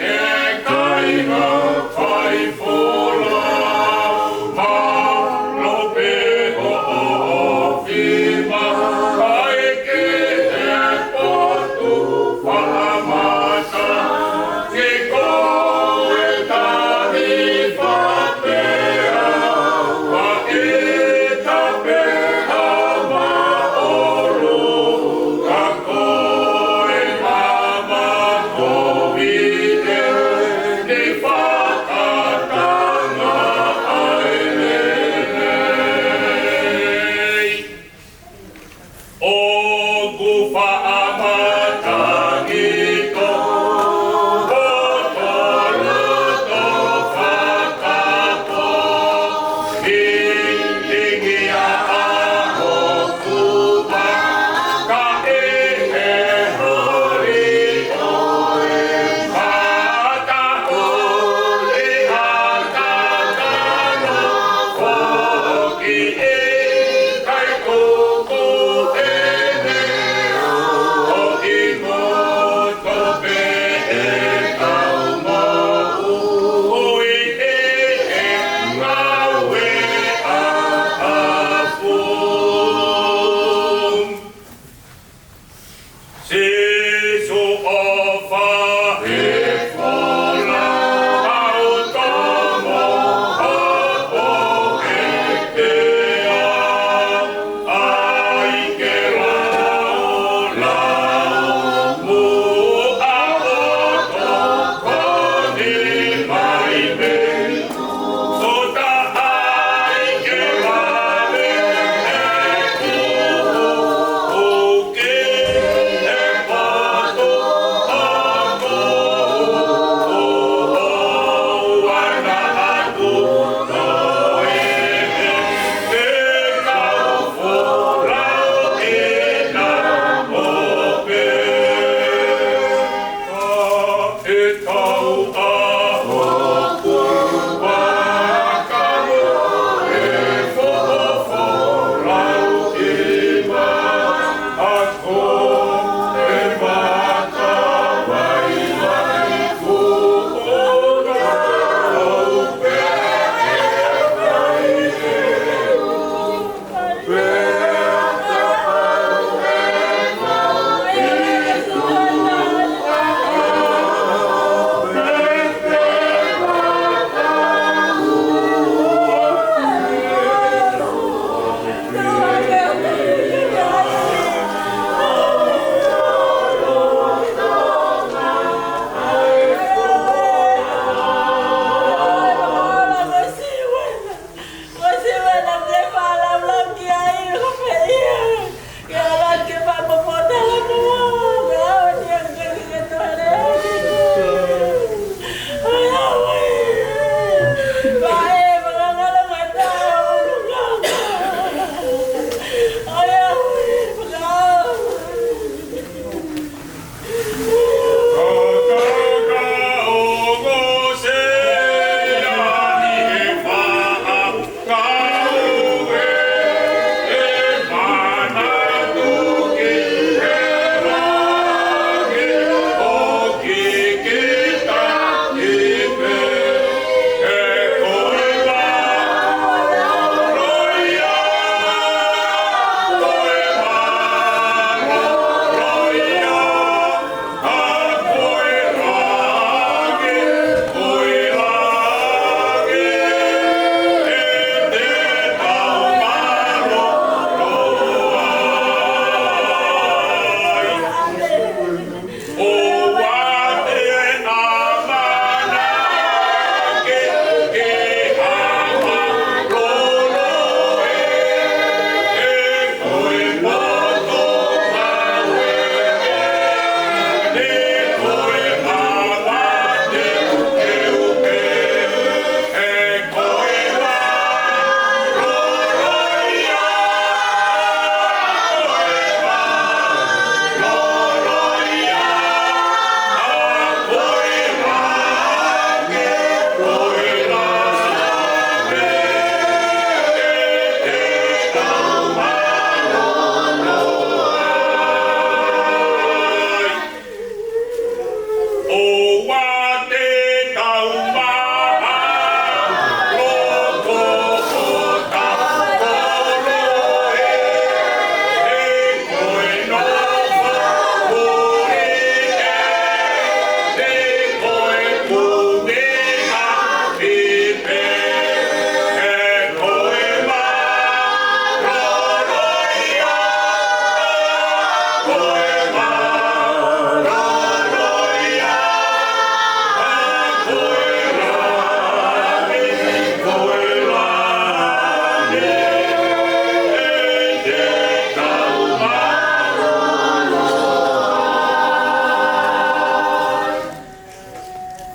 he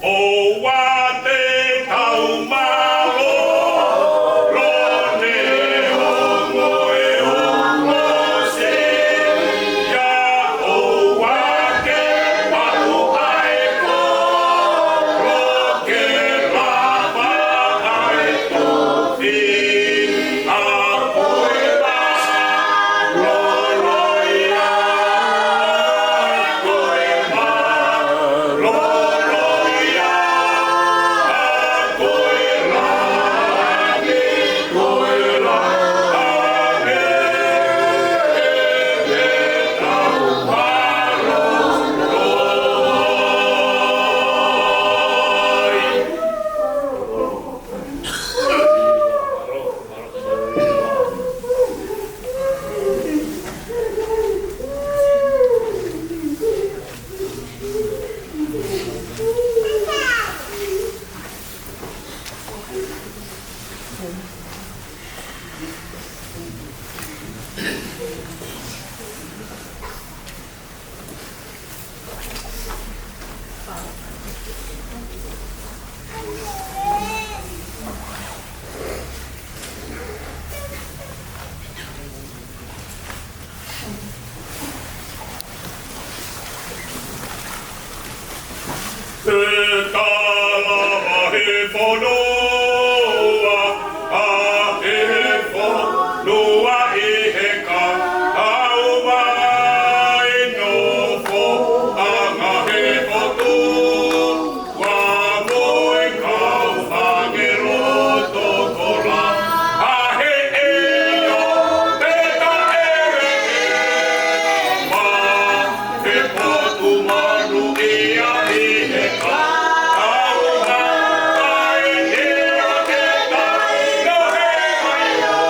ʻOua te tau mālōlō neongo e ʻosi, ia ʻoua ke pau ai ko lo ke lava ai tufi. He talava he fonua, ʻa e fonua ʻi he kahaʻu mai, nofoʻanga he ʻOtua mo e kau ʻāngelo tokola, ʻa e ʻio pea taʻeʻeva, he potu monūʻia ʻi he kahaʻu mai, ʻa e ʻio ke taʻe nohe mai ʻo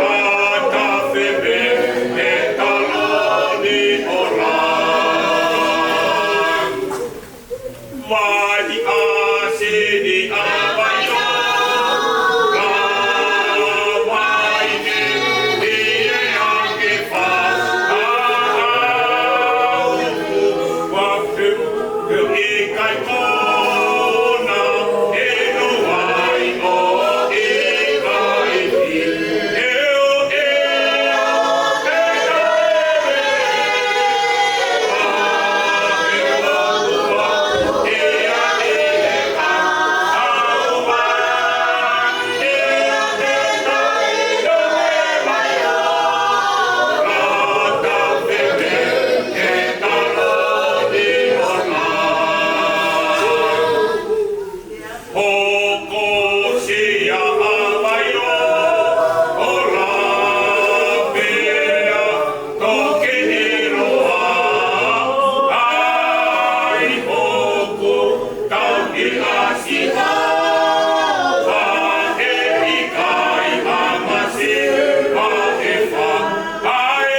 rata febe he taloni ʻo la. Vai ʻa sini ʻa vai ʻo la, vai ke ʻi he ake fa, ʻa, ʻa, ʻa, ʻa, ʻa, ʻa, Hokosia ʻa vai ʻo la pea toki ʻiloa ai hoku tauhi ʻa Sihova, he ʻikai ha masiva ʻe fai.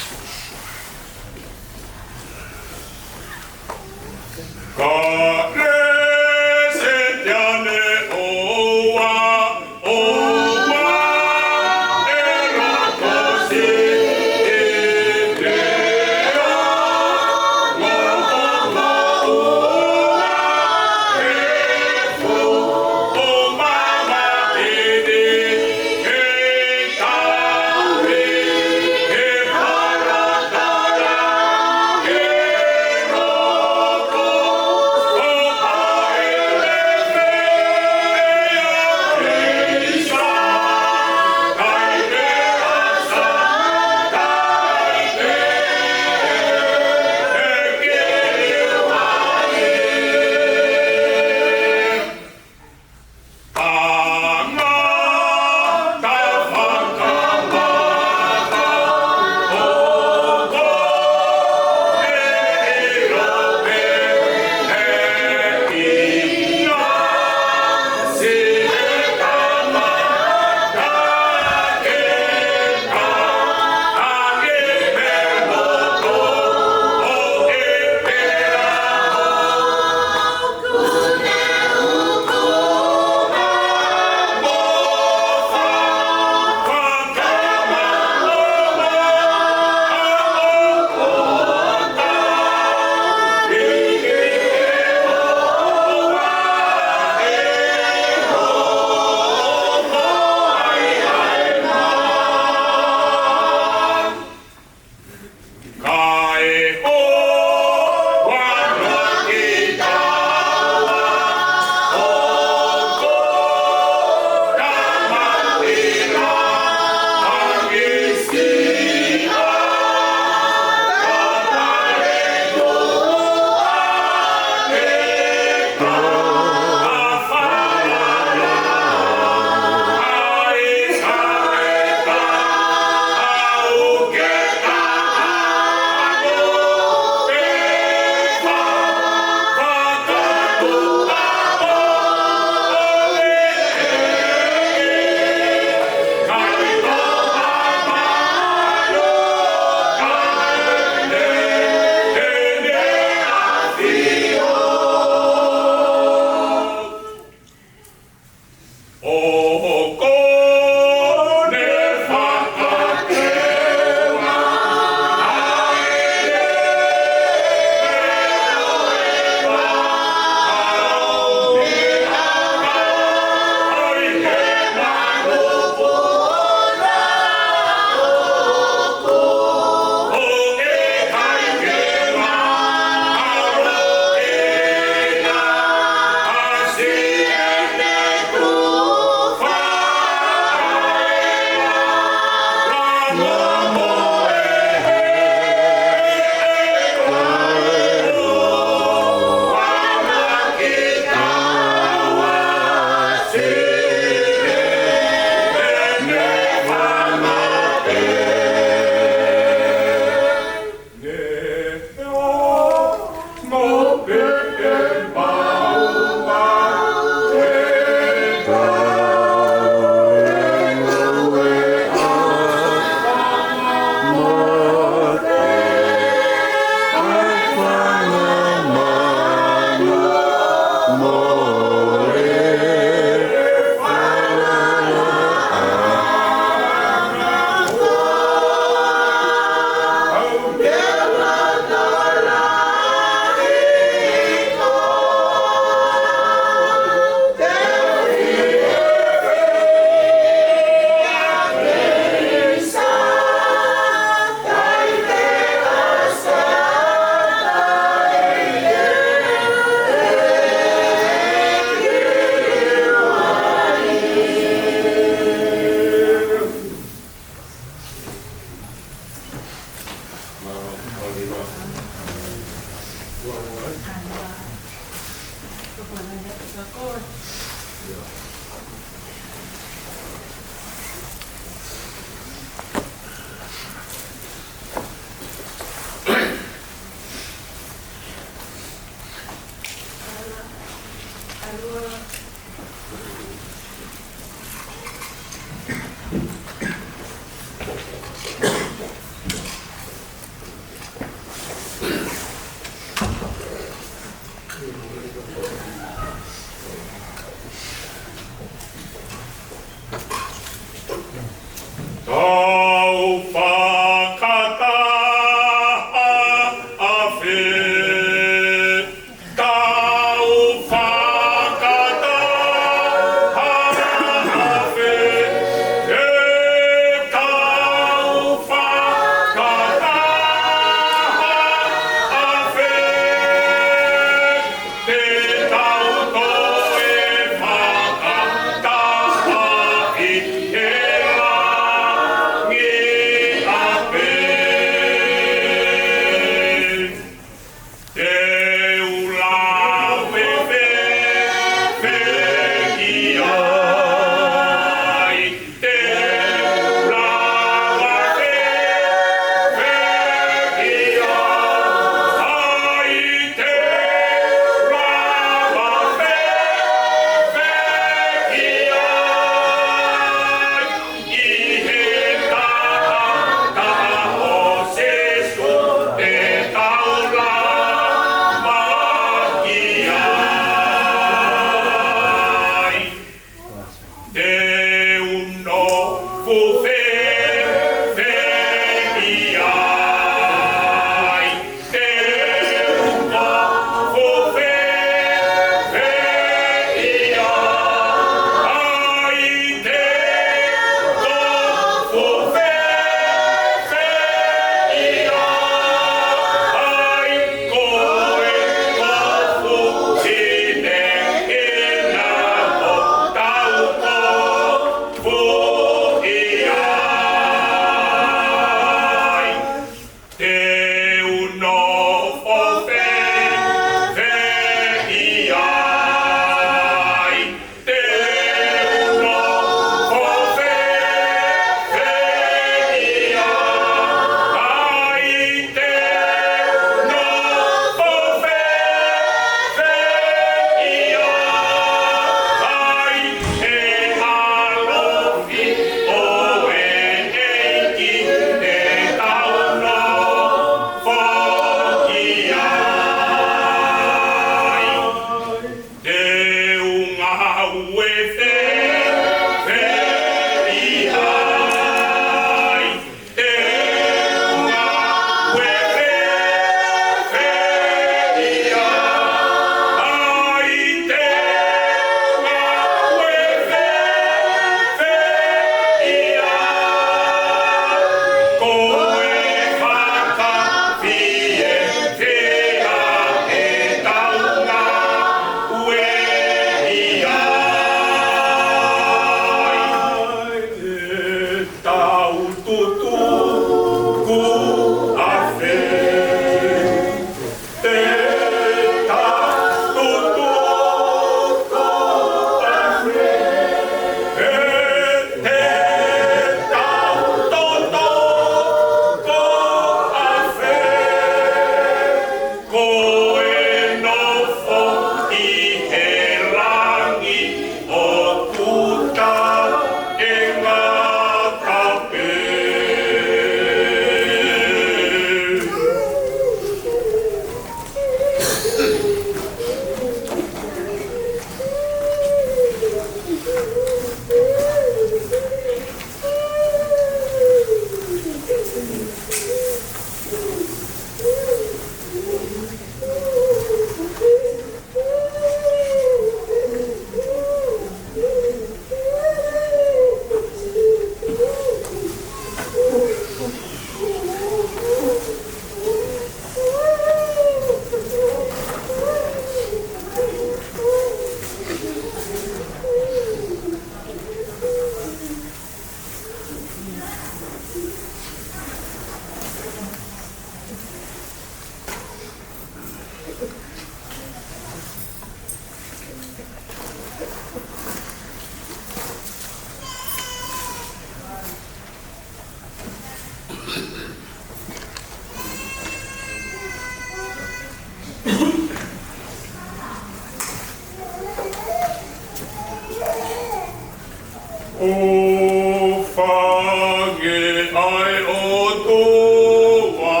ʻOfa ange ʻa e ʻOtua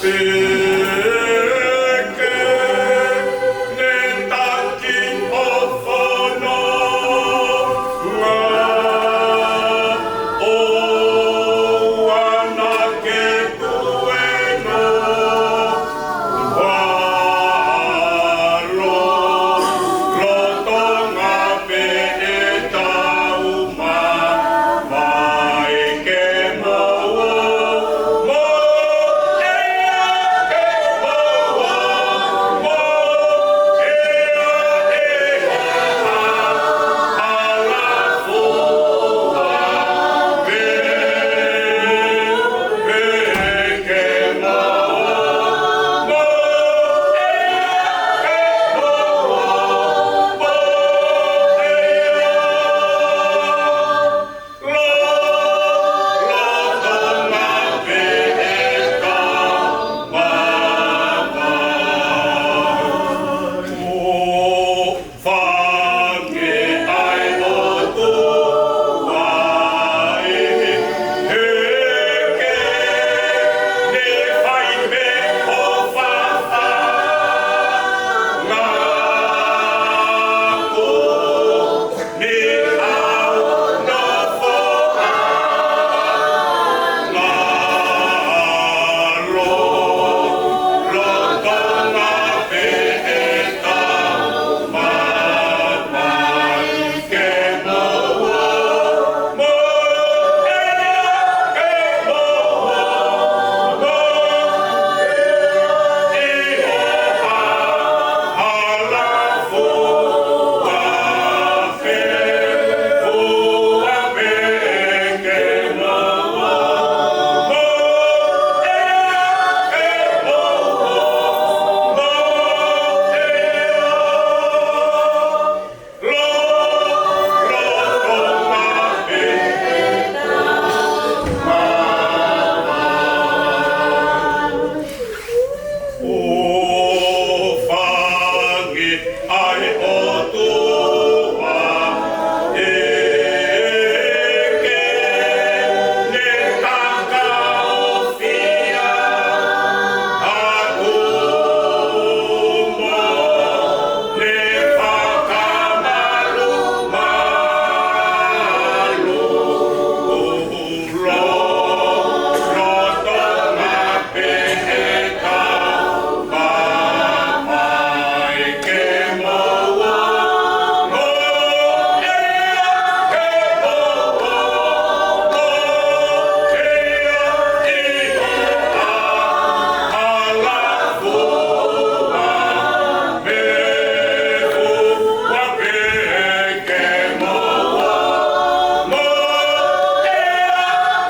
pē ke ne taki ʻo fononga, ʻoua naʻa ke tuēnoa. Lolotonga pē ʻetau mamahi ke moua, moua, ke moua, moua, ke ʻi ai ha hala fua pē, pē ke moua. Fange ai ʻo tuai, he ke ne fai pē ʻo fafanga ko ni au nofo ʻa ngalo, lolotonga pē ʻetau mamahi ke moua, moua, ke moua, moua, ʻi ai ha hala fua pē, fua pē ke moua, moua,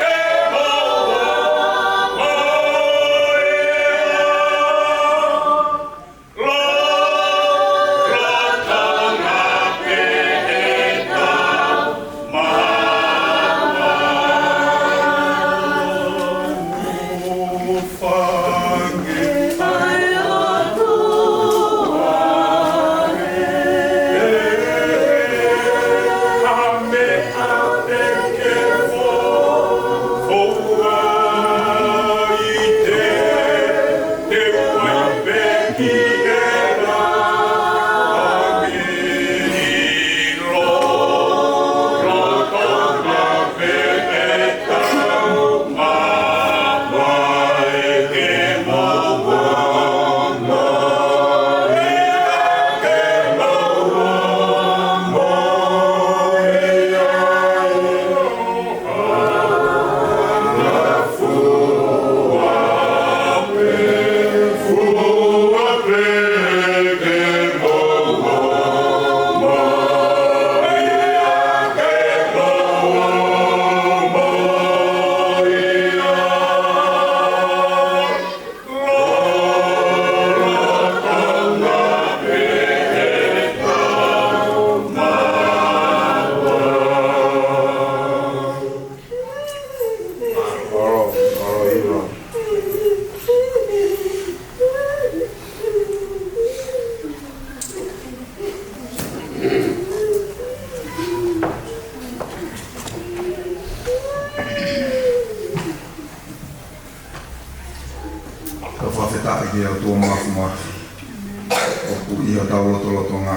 ke moua, moua, Tau fakafetaʻi ki he ʻOtua Māfimafi ʻoku ʻi hotau lotolotonga.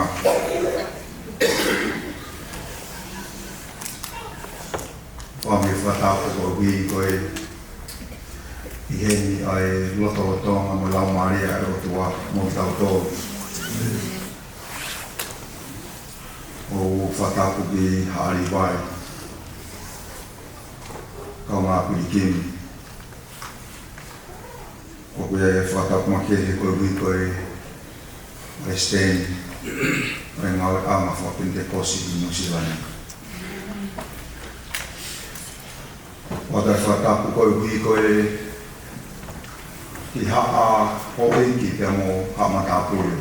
Fai mai e fakatapu koeʻuhi ko e ʻi heni ʻa e lotolotonga mo e Laumālie ʻa e ʻOtua mo kitautolu. ʻOku ou fakatapu ki Haʻa Līvai, kaungā pilikimi. ʻOku ʻi ai e fakatapu makehe koeʻuhi ko e Palesiteni ʻo e Ngāueʻanga Fakapenitekosi ʻi Nuʻusila ni. ʻOku ʻi ai e fakatapu koeʻuhi ko e ki he haʻa houʻeiki pea mo haʻa matāpule.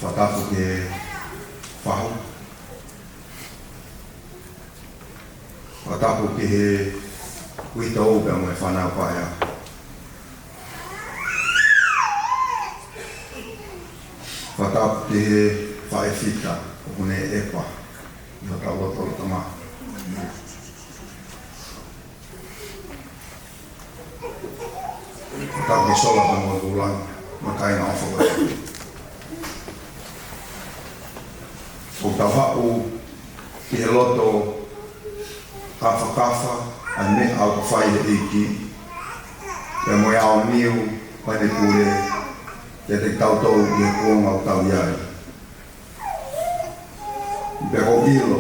Fakatapu ki he fahu. Fakatapu ki he uitou pea mo e fānau paea. Fakatapu ki he faʻē fita ʻoku ne ʻepa ʻi hotau lotolotonga. Fakatapu ki Sola pea mo Lulanga, mo e kāinga ʻofa ko ē. ʻOku tau haʻu ki he loto kafakafa ʻa e meʻa ʻoku fai ʻe he ʻEiki, pea mo e aoniu ʻa ʻene pule kiate kitautolu ʻi he kuonga ʻoku tau ʻi ai. Pea ʻoku ou ʻilo,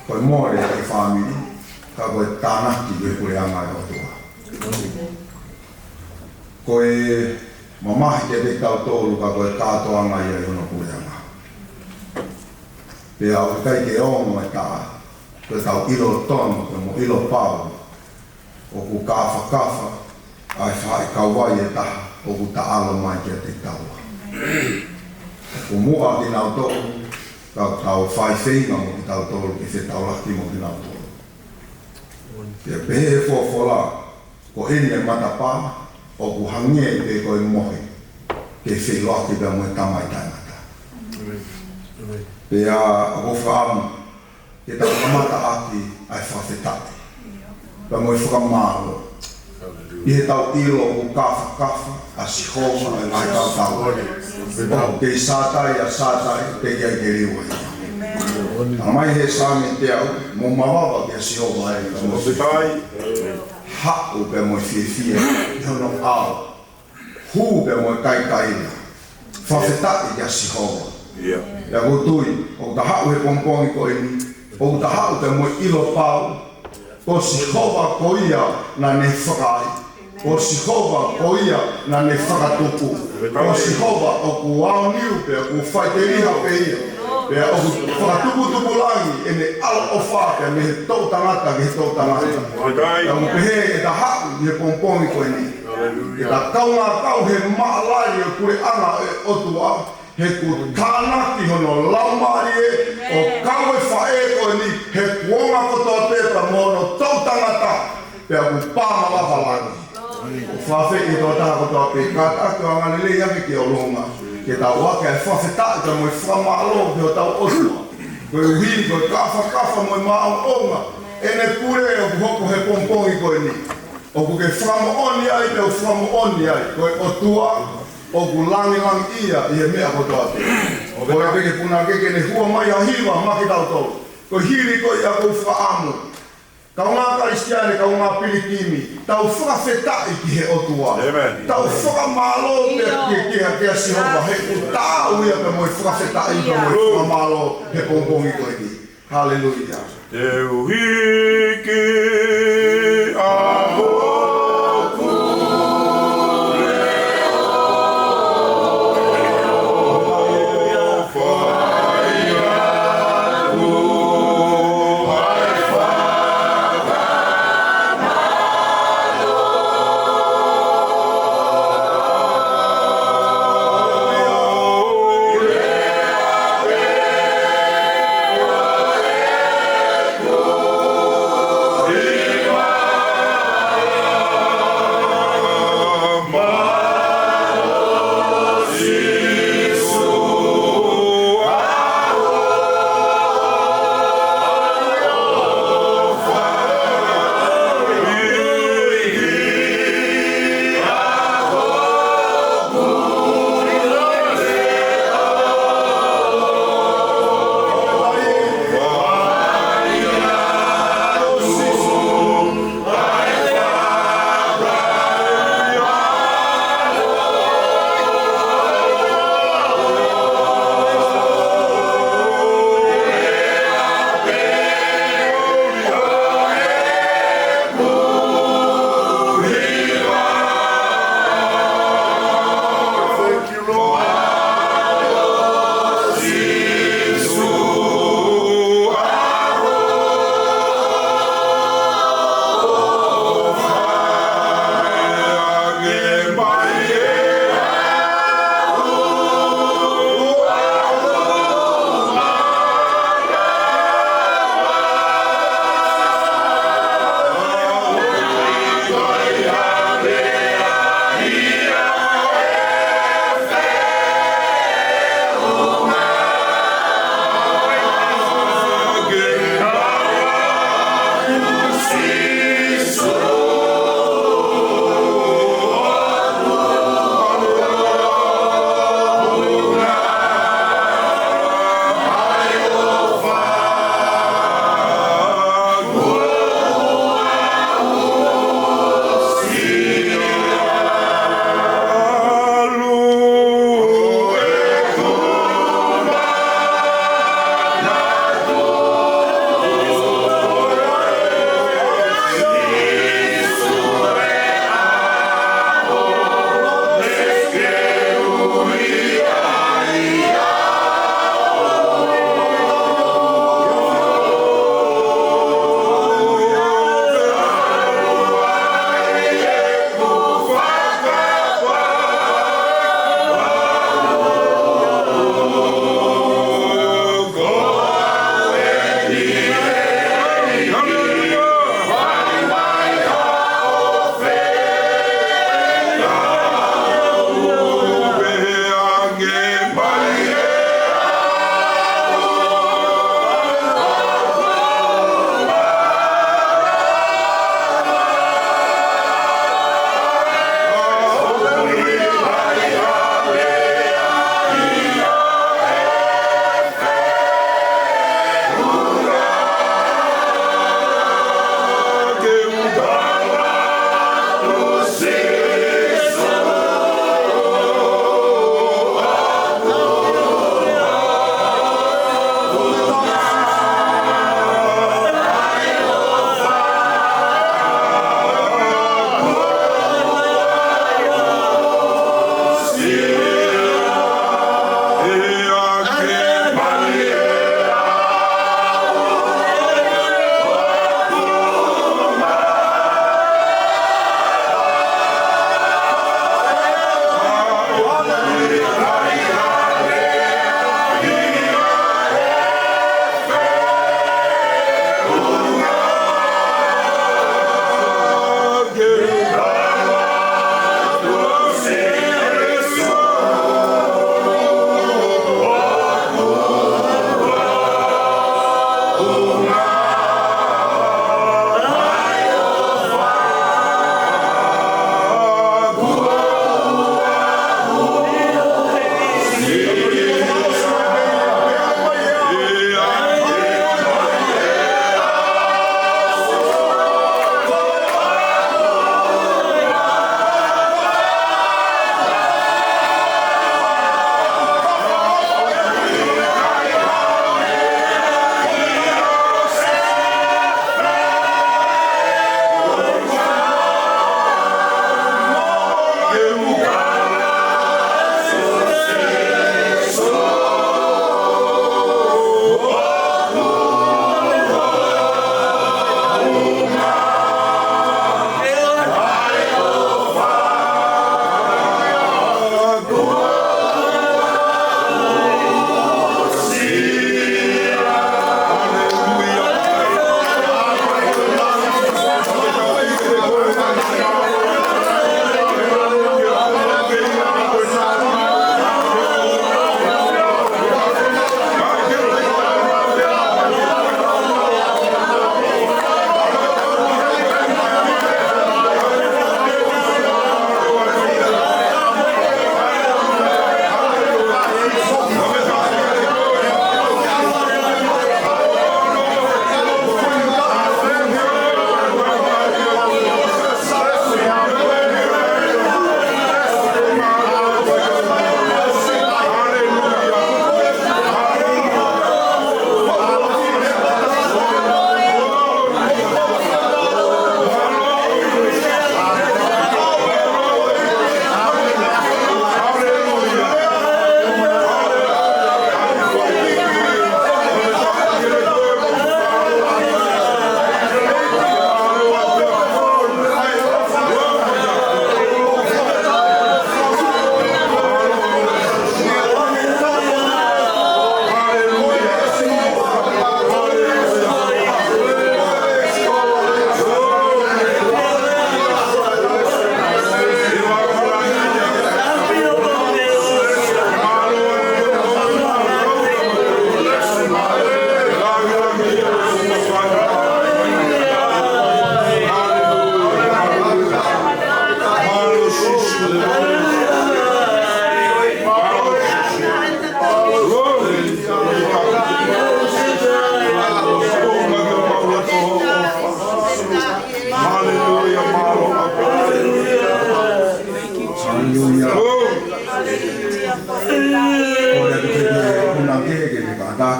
ko e mole ʻa e fāmili, ka ko e tānaki ki he puleʻanga ʻo e ʻOtua. Ko e mamahi kiate kitautolu, ka ko e kātoanga ia ʻi hono puleʻanga. Pea ʻoku ʻikai ke ongo e taʻa, ko ʻetau ʻilo tonu, pea mo ʻilo pau, ʻoku kafakafa ʻa e faʻē kauvai ʻe taha ʻoku taʻalo mai kiate kitaua. ʻOku muʻa kinautolu, ka tau fai feinga mo kitautolu ke fetaulaki mo kinautolu. Pea pehē ʻe he folofola, ko ʻene matapā ʻoku hangē pē ko e mohe, ke feʻiloaki pea mo e Tamai Taʻengata. Pea ʻoku ou fakaʻamu ke tau kamata ʻaki ʻa e fakafetaʻi pea mo e fakamālō ʻi heʻetau ʻilo ʻoku kafakafa ʻa Sihova ʻi he ngaahi taʻu. ʻOku kei sātai ʻa sātai, teʻeki ai ke liua ia. Talamai ʻe he Saame teau, mou mavava kia Sihova ē, ka mou haʻu pea mo e fiefia ʻi hono ʻao. Hū pea mo e kaikaila. Fakafetaʻi kia Sihova. ʻIo. Pea ʻoku ou tui, ʻoku ta haʻu he pongipongi ko eni, ʻoku ta haʻu pea mo e ʻilo pau, ko Sihova ko ia naʻa ne fakaai. Ko Sihova ko ia naʻa ne fakatupu. Ko Sihova ʻoku aoniu pea ʻoku faʻiteliha pē ia. Pea ʻoku fakatuputupulangi ʻene ʻaloʻofa pea mei he toʻutangata ki he toʻutangata. Pea ʻoku pehē ʻe ta haʻu ʻi he pongipongi ko eni, ke ta kaungā kau he maʻalaʻala ʻo e puleʻanga ʻo e ʻOtua, he ʻoku tānaki hono Laumālie ʻo kau e faʻē ko eni he kuonga kotoa pē pea mo hono toʻutangata, pea ʻoku pā malava langi. ʻOku ou fakaafeʻi e tokotaha kotoa pē, kātaki ʻo angalelei ange ki ʻolunga, ke tau ʻohake ʻa e fakafetaʻi pea mo e fakamālō ki hotau ʻOtua, koeʻuhi ko e kafakafa mo e maʻongoʻonga ʻene pule ʻoku hoko he pongipongi ko eni. ʻOku ke fakamoʻoni ai, pea u fakamoʻoni ai, ko e ʻOtua ʻoku langilangiʻia ʻi he meʻa kotoa pē. ʻOku ʻikai ke puna ke ke ne hua mai ha hiva maʻa kitautolu. Ko e hili ko ia ʻoku ou fakaʻamu, kaungā Kalisitiane, kaungā pilikimi, tau fakafetaʻi ki he ʻOtua. ʻĒmeni. Tau fakamālō pea kia, kia, kia Sihova, he ʻoku taau ia pea mo e fakafetaʻi pea mo e fakamālō he pongipongi ko eni. Haleluia. Te u hiki ʻa hoku leʻo, fai aku ʻa e fakamālō.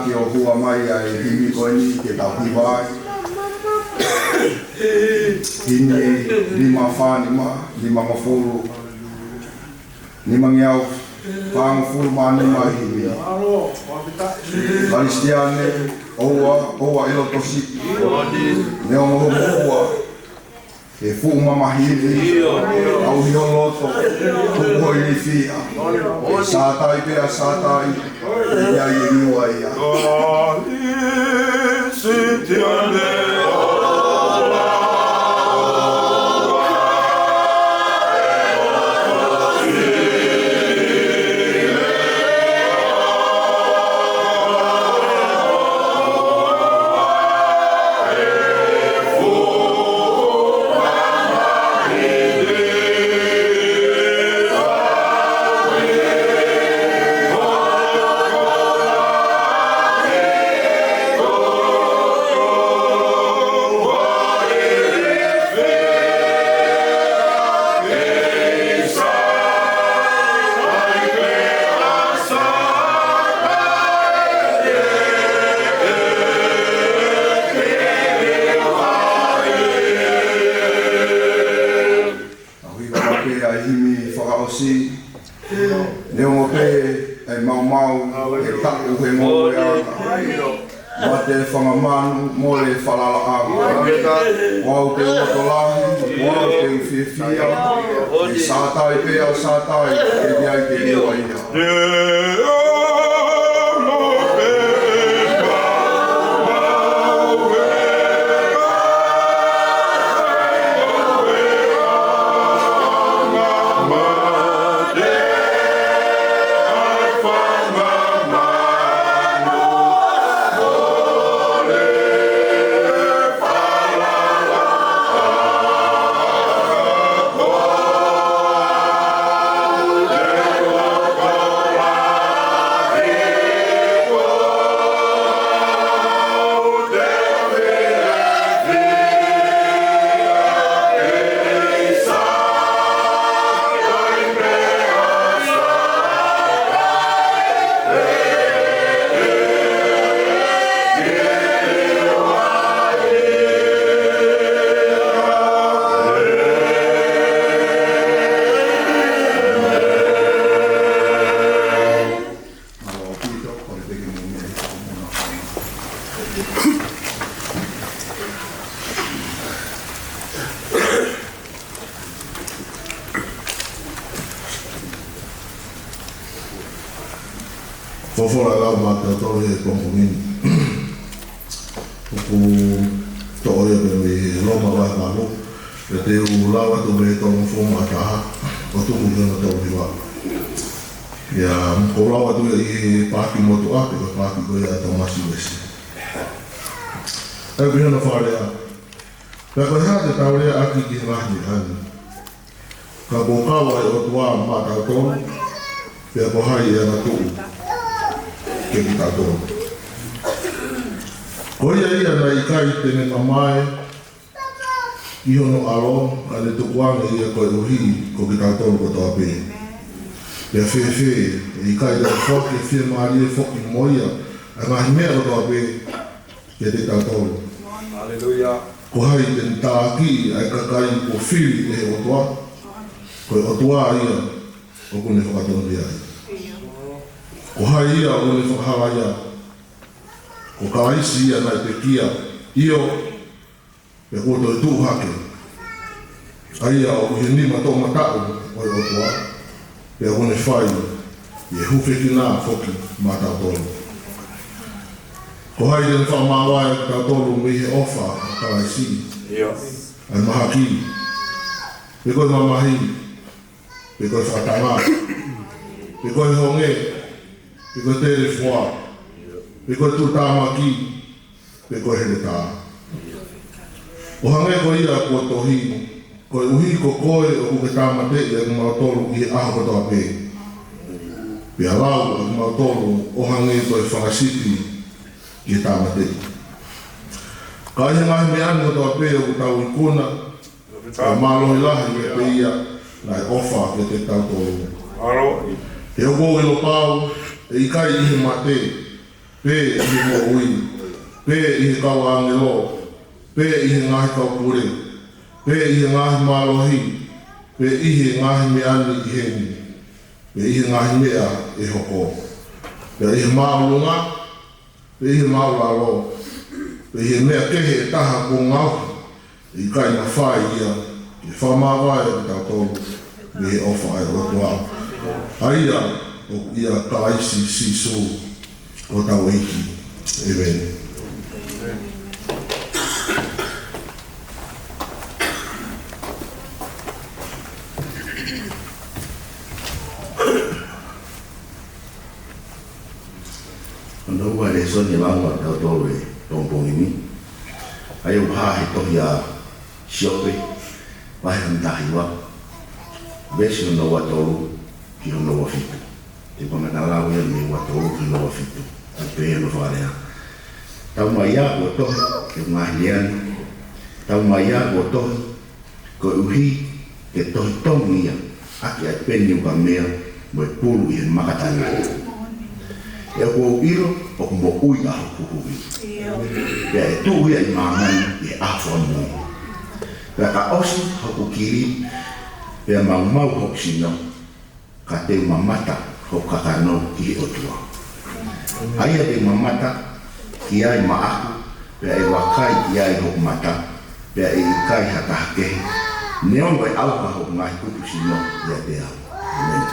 Ke ʻohua mai ʻa e himi ko eni ke tau hiva ai. Himi nima fā nima, nima ngofulu, nima ngeau fā ngofulu mā nima himi. Kalisitiane, ʻoua, ʻoua ʻe loto siʻi. Neongo hoʻo moʻua, ke fuʻu mamahi, ʻauhi ho loto, tuku ho ilifia. Sātai pē ʻa Sātai, ʻe ʻi ai e niua ia. Tau hiva mai pē ʻa e himi fakaʻosi. Neongo pē ʻa e maumau ʻe taʻu he ngoueʻanga, mate e fanga manu, mole e falalaʻanga. Ko au te u loto lahi, ko au te u fiefia. ʻE Sātai pē ʻa Sātai, ʻe ʻi ai e niua ia. Folofola lau maʻatautolu he pongipongi ni. ʻOku toʻo ia pē mei he Loma vahe valu. Pea te u lau atu mei he tolungofulu mā taha ʻo tuku ki hono tolu hiva. Ia, ʻoku lau atu ia ʻi he paaki motuʻa, ko e paaki ko ia ʻa Tōmasi Uesi. ʻOku pehē hono fakalea: Pea ko e hā te tau lea ʻaki ki he ngaahi meʻa ni? Ka kuo kau ʻa e ʻOtua maʻatautolu, pea ko hai ʻe angatuʻu kiate kitautolu? Ko ia ia naʻe ʻikai te ne mamae ki hono ʻAlo, ka ne tukuange ia koeʻuhi ko kitautolu kotoa pē. Pea fēfē, ʻe ʻikai te ne foaki e fiemālie foki mo ia ʻa e ngaahi meʻa kotoa pē kiate kitautolu? Haleluia. Ko hai te ne tākiʻi ʻa e kakai kuo fili ʻe he ʻOtua? Ko e ʻOtua ia ʻoku ne fakatonutonu ia. Ko hai ia ʻoku ne fakahalaia? Ko Kalaisi ia naʻe pekia, ʻio, pea kuo toe tuʻu hake, ʻa ia ʻoku ʻi he nima toʻomataʻu ʻo e ʻOtua, pea ʻoku ne fai ʻi he hūfekina foki maʻatautolu. Ko hai te ne fakamāvae kitautolu mei he ʻofa ʻa Kalaisi? ʻIo. ʻA e mahaki, pe ko e mamahi, pe ko e fakatanga, pe ko e honge, pe ko e telefoa, pe ko e tuʻutāmaki, pe ko e heletā? ʻO hangē ko ia kuo tohi, koeʻuhi ko koe ʻoku ke tāmateʻi ʻa kimautolu ʻi he ʻaho kotoa pē, pea lau ʻa kimautolu ʻo hangē ko e fanga sipi ki he tāmateʻi. Ka ʻi he ngaahi meʻa ni kotoa pē ʻoku tau ikuna, ʻoku mālohi lahi meiate ia naʻe ʻofa kiate kitautolu. He ʻoku ou ʻilo pau, ʻe ʻikai ʻi he mate, pē ʻi he moʻui, pē ʻi he kau ʻāngelo, pē ʻi he ngaahi kau pule, pē ʻi he ngaahi mālohi, pē ʻi he ngaahi meʻa ni ʻi heni, pē ʻi he ngaahi meʻa ʻe hoko, pē ʻi he māʻolunga, pē ʻi he māʻulalo, pē ʻi he meʻa kehe ʻe taha kuo ngaohi, ʻe ʻikai mafai ia ke fakamāvae kitautolu mei he ʻofa ʻa e ʻOtua, ʻa ia ʻoku ʻia Kalaisi Sīsū ko hotau ʻEiki. ʻĒmeni. Hono ua e lēsoni ʻe lau maʻatautolu he pongipongi ni, ʻa ia ʻoku hā he tohi ʻa Siope, vahe hono taha hiva, veesi hono ua tolu ki hono ua fitu. Te u kamata lau ia mei he ua tolu ki hono ua fitu, ʻoku pehē hono fakalea: Tau mai ia kuo tohi ʻeku ngaahi lea ni, tau mai ia kuo tohi, koeʻuhi ke tohi tongi ia ʻaki ʻa e peni ukamea mo e pulu ʻi he maka tangata. He ʻoku ou ʻilo ʻoku moʻui ʻa hoku huhuʻi, pea ʻe tuʻu ia ʻi māmani ʻi he ʻaho fakamui. Pea ka ʻosi hoku kili, pea maumau hoku sino, ka te u mamata hoku kakano ki he ʻOtua, ʻa ia te u mamata ki ai maʻaku, pea ʻe vakai ki ai hoku mata, pea ʻe ʻikai ha taha kehe, neongo e ʻauha hoku ngaahi kupu sino ʻiate au. ʻĒmeni.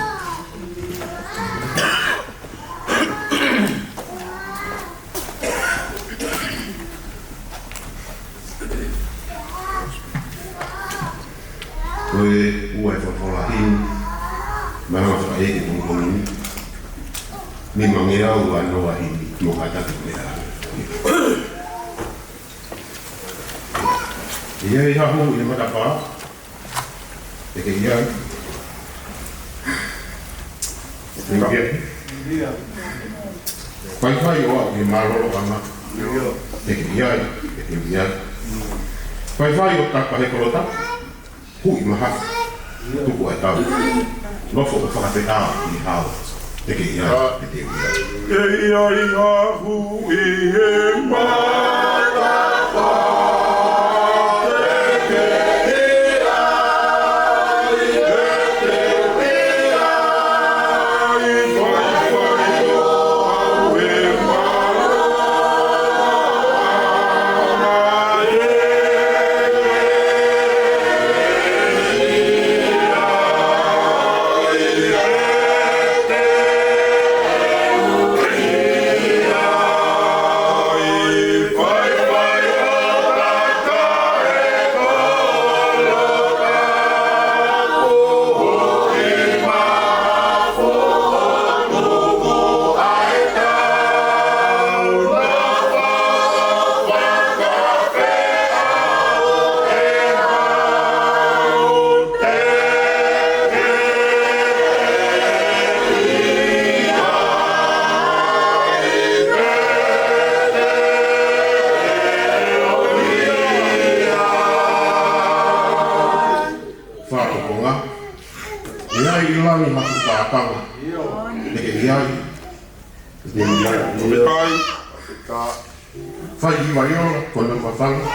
Ko e ua e folofola himi, malanga fakaʻeiki pongipongi ni, nimangeau uanoa himi, mo kātaki pē ā. ʻI ai ha hū ʻi he matapā, ʻe kei ʻi ai. ʻE kei ʻi ai. Faifai ʻo aʻu ki he mālōlōʻanga, ʻe kei ʻi ai, ʻe kei ʻi ai. Faifai ʻo tapa he kolota, huʻi mahafu, tuku ʻa e tau, nofo ʻo fakafetaʻi ʻi he hao, ʻe kei ʻi ai, ʻe kei ʻi ai. ʻE ʻi ai ha hū ʻi he matapā, ʻe kei ʻi ai, ʻe kei ʻi ai, faifai ʻo aʻu he mālōlōʻanga, ʻe Fakapoponga. ʻI ai ʻi langi ha fuʻu kākanga, ʻe kei ʻi ai, ʻe kei ʻi ai. Fai ʻi Vaiola, ko hono fafanga,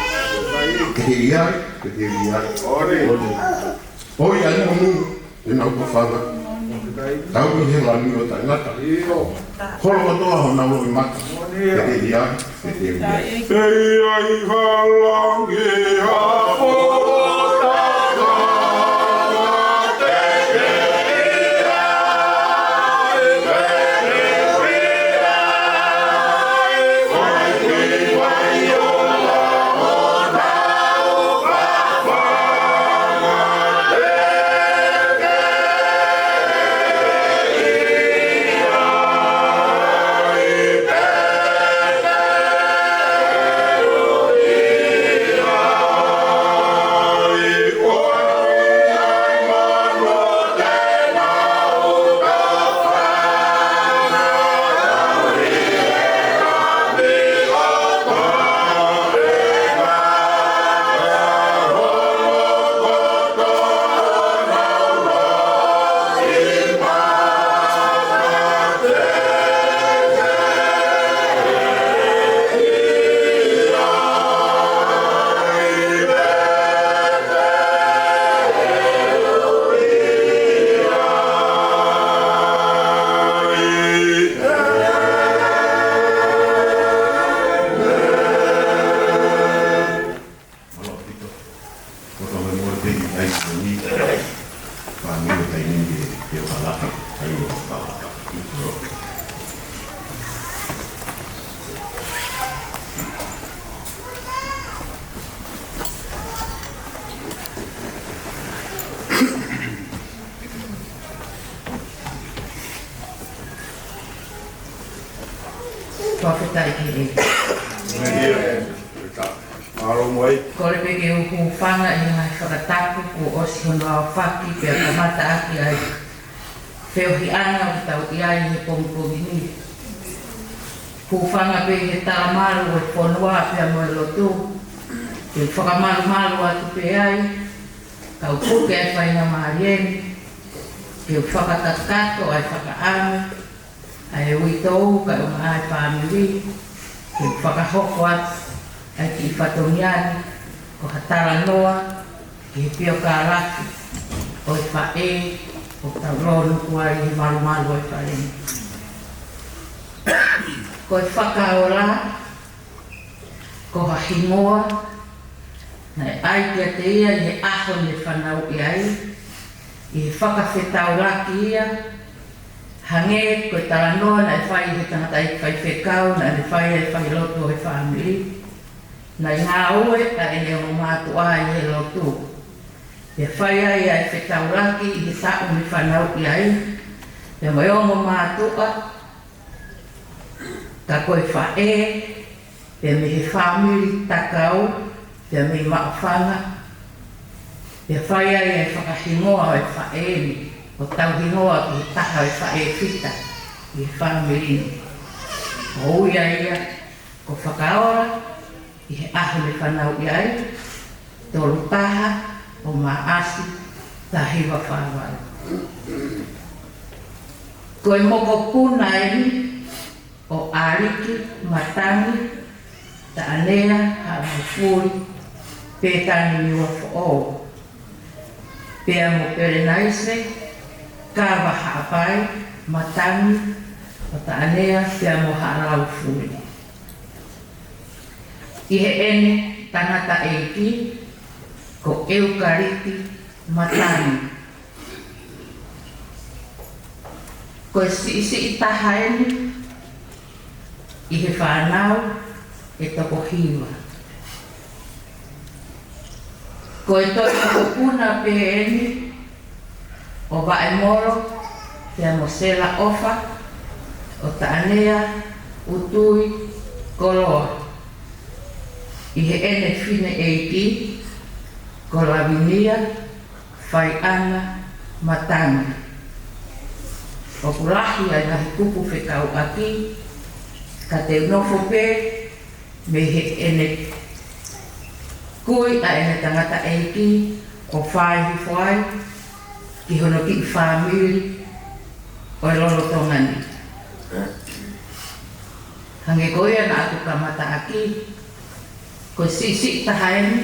ʻe kei ʻi ai, ʻe kei ʻi ai. ʻOi ʻa e nungunungu ʻenau fafanga, tau ʻi he lami ʻo taʻengata. Holo kotoa honau loʻimata, ʻe kei ʻi ai, ʻe kei ʻi ai. ʻE ʻi ai ha langi ha fuʻu kākanga, ʻe kei ʻi ai, ʻe kei ʻi ai. Peki ai ni, pāngiu kai ni ke, ke o kalaka, kai o kalaka. Fakafetaʻi ki he ʻEiki. Mālō mo e. Kole pē ke u hūfanga ʻi he ngaahi fakatapu kuo ʻosi hono aofaki pea kamata ʻaki ai feohiʻanga ʻoku tau ʻi ai he pongipongi ni. Hūfanga pē he talamalu ʻo e fonua pea mo e lotu. Ke u fakamalumalu atu pē ai, kau puke ai faingamālie ni, ke u fakakakato ai fakaʻamu, ʻa e uitou kae ʻumaʻā e fāmili, ke fakahoko atu ʻa e kiʻi fatongia ni ko ha talanoa ki he piokalafi ʻo e faʻē ʻoku tau lōnuku ai he malumalu ʻo e fale ni. Ko e Fakaola, ko ha hingoa naʻe ʻai kiate ia ʻi he ʻaho ne fanauʻi ai, ʻi he fakafetaulaki ia, hangē ko e talanoa naʻe fai ʻe he tangataʻeiki faifekau naʻa ne fai ai e failotu ʻo e fāmili. Naʻe ngāue ʻa ʻene ongo mātuʻa ʻi he lotu. Pea fai ai ʻa e fetaulaki ʻi he taʻu ne fanauʻi ai, pea mo e ongo mātuʻa, ka ko e faʻē, pea mei he fāmili Takau, pea mei Maʻufanga, pea fai ai ʻa e fakahingoa ʻo e faʻē ni, ʻo tauhingoa ki he taha ʻo e faʻē fita ʻi he fāmili ni. ʻO ui ai ia ko Fakaola, ʻi he ʻaho ne fanauʻi ai, tolu taha ʻo Maʻasi, taha hiva fā valu. Ko e mokopuna eni ʻo ʻAliki Matangi, Taʻanea Haʻalaufuli, Pētani Niuafoʻou, pea mo Pelenaise Kava Haʻapai Matangi, ʻo Taʻanea pea mo Haʻalaufuli. ʻI heʻene tangataʻeiki ko ʻEukaliti Matangi. Ko e siʻisiʻi taha eni ʻi he fānau ʻe toko hiva. Ko e toe mokopuna pē eni ʻo Vaʻemolo, pea mo Sela ʻOfa, ʻo Taʻanea, Utui, Koloa. ʻI heʻene fineʻeiki ko Lavinia Faiʻana Matangi. ʻOku lahi ʻa e ngaahi kupu fekauʻaki, ka te u nofo pē mei heʻene kui ʻa ʻene tangataʻeiki ʻo fai hifo ai ki hono kiʻi fāmili ʻo e lolotonga ni. Hangē ko ia naʻa ku kamata ʻaki, ko e siʻisiʻi taha eni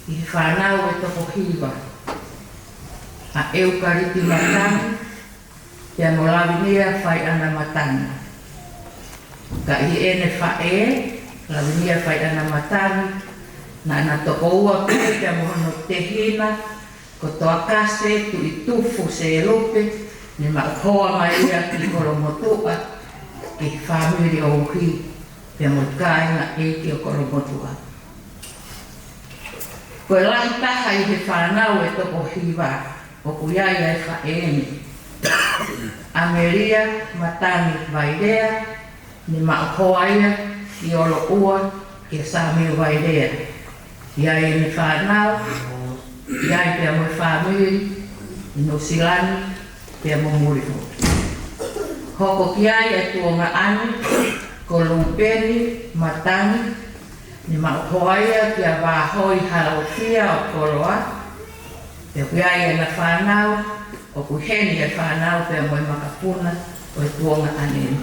ʻi he fānau ʻe toko hiva, ʻa ʻEukaliti Matangi, pea mo Lavinia Faiʻana Matangi. Ka ʻi heʻene faʻē, Lavinia Faiʻana Matangi, naʻa na tokoua pē pea mo hono tehina ko Toakase Tuʻitufu Selupe, ne maʻu hoa mai ia ki Kolomotuʻa, ki he fāmili ʻo Uhi, pea mo e kāinga ʻeiki ʻo Kolomotuʻa. Ko e lahi taha ʻi he fānau ʻe toko hiva, ʻoku ʻi ai ʻa e faʻē ni, ʻAmelia Matangi Vailea, ne maʻu hoa ia ki ʻOloʻua kia Samiu Vailea. ʻI ai ʻene fānau, ʻi ai pea mo e fāmili ʻi Nuʻusila ni, pea mo muli foki. Hoko ki ai ʻa e tuongaʻane ko Lupeni Matangi, ne maʻu hoa ia kia Vāhoi Halaufia ʻo Koloa. Pea ʻoku ʻi ai ʻena fānau, ʻoku ʻi heni ʻa e fānau pea mo e makapuna ʻo e tuongaʻane ni.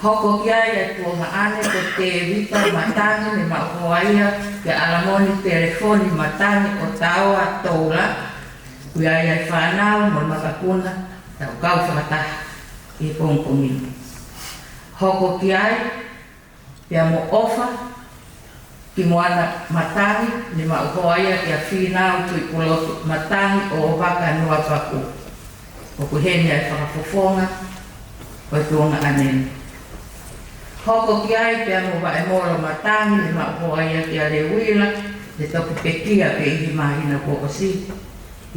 Hoko ki ai ʻa e tuongaʻane ko Tēvita Matangi, ne maʻu hoa ia kia ʻAlamoni Telefoni Matangi ʻo Taoa Toula. ʻOku ʻi ai ʻa e fānau mo e makapuna, tau kau fakataha ʻi he pongipongi ni. Hoko ki ai pea mo ʻOfa, Ki Moana Matangi, ne maʻu hoa ia kia Fīnau Tuʻipulotu Matangi ʻo Vakanuapaku. ʻOku ʻi heni ʻa e fakafofonga ʻo e tuongaʻane ni. Hoko ki ai pea mo Vaʻemolo Matangi, ne maʻu hoa ia kia Leuila, ne toki pekia pē ʻi he māhina kuo ʻosi.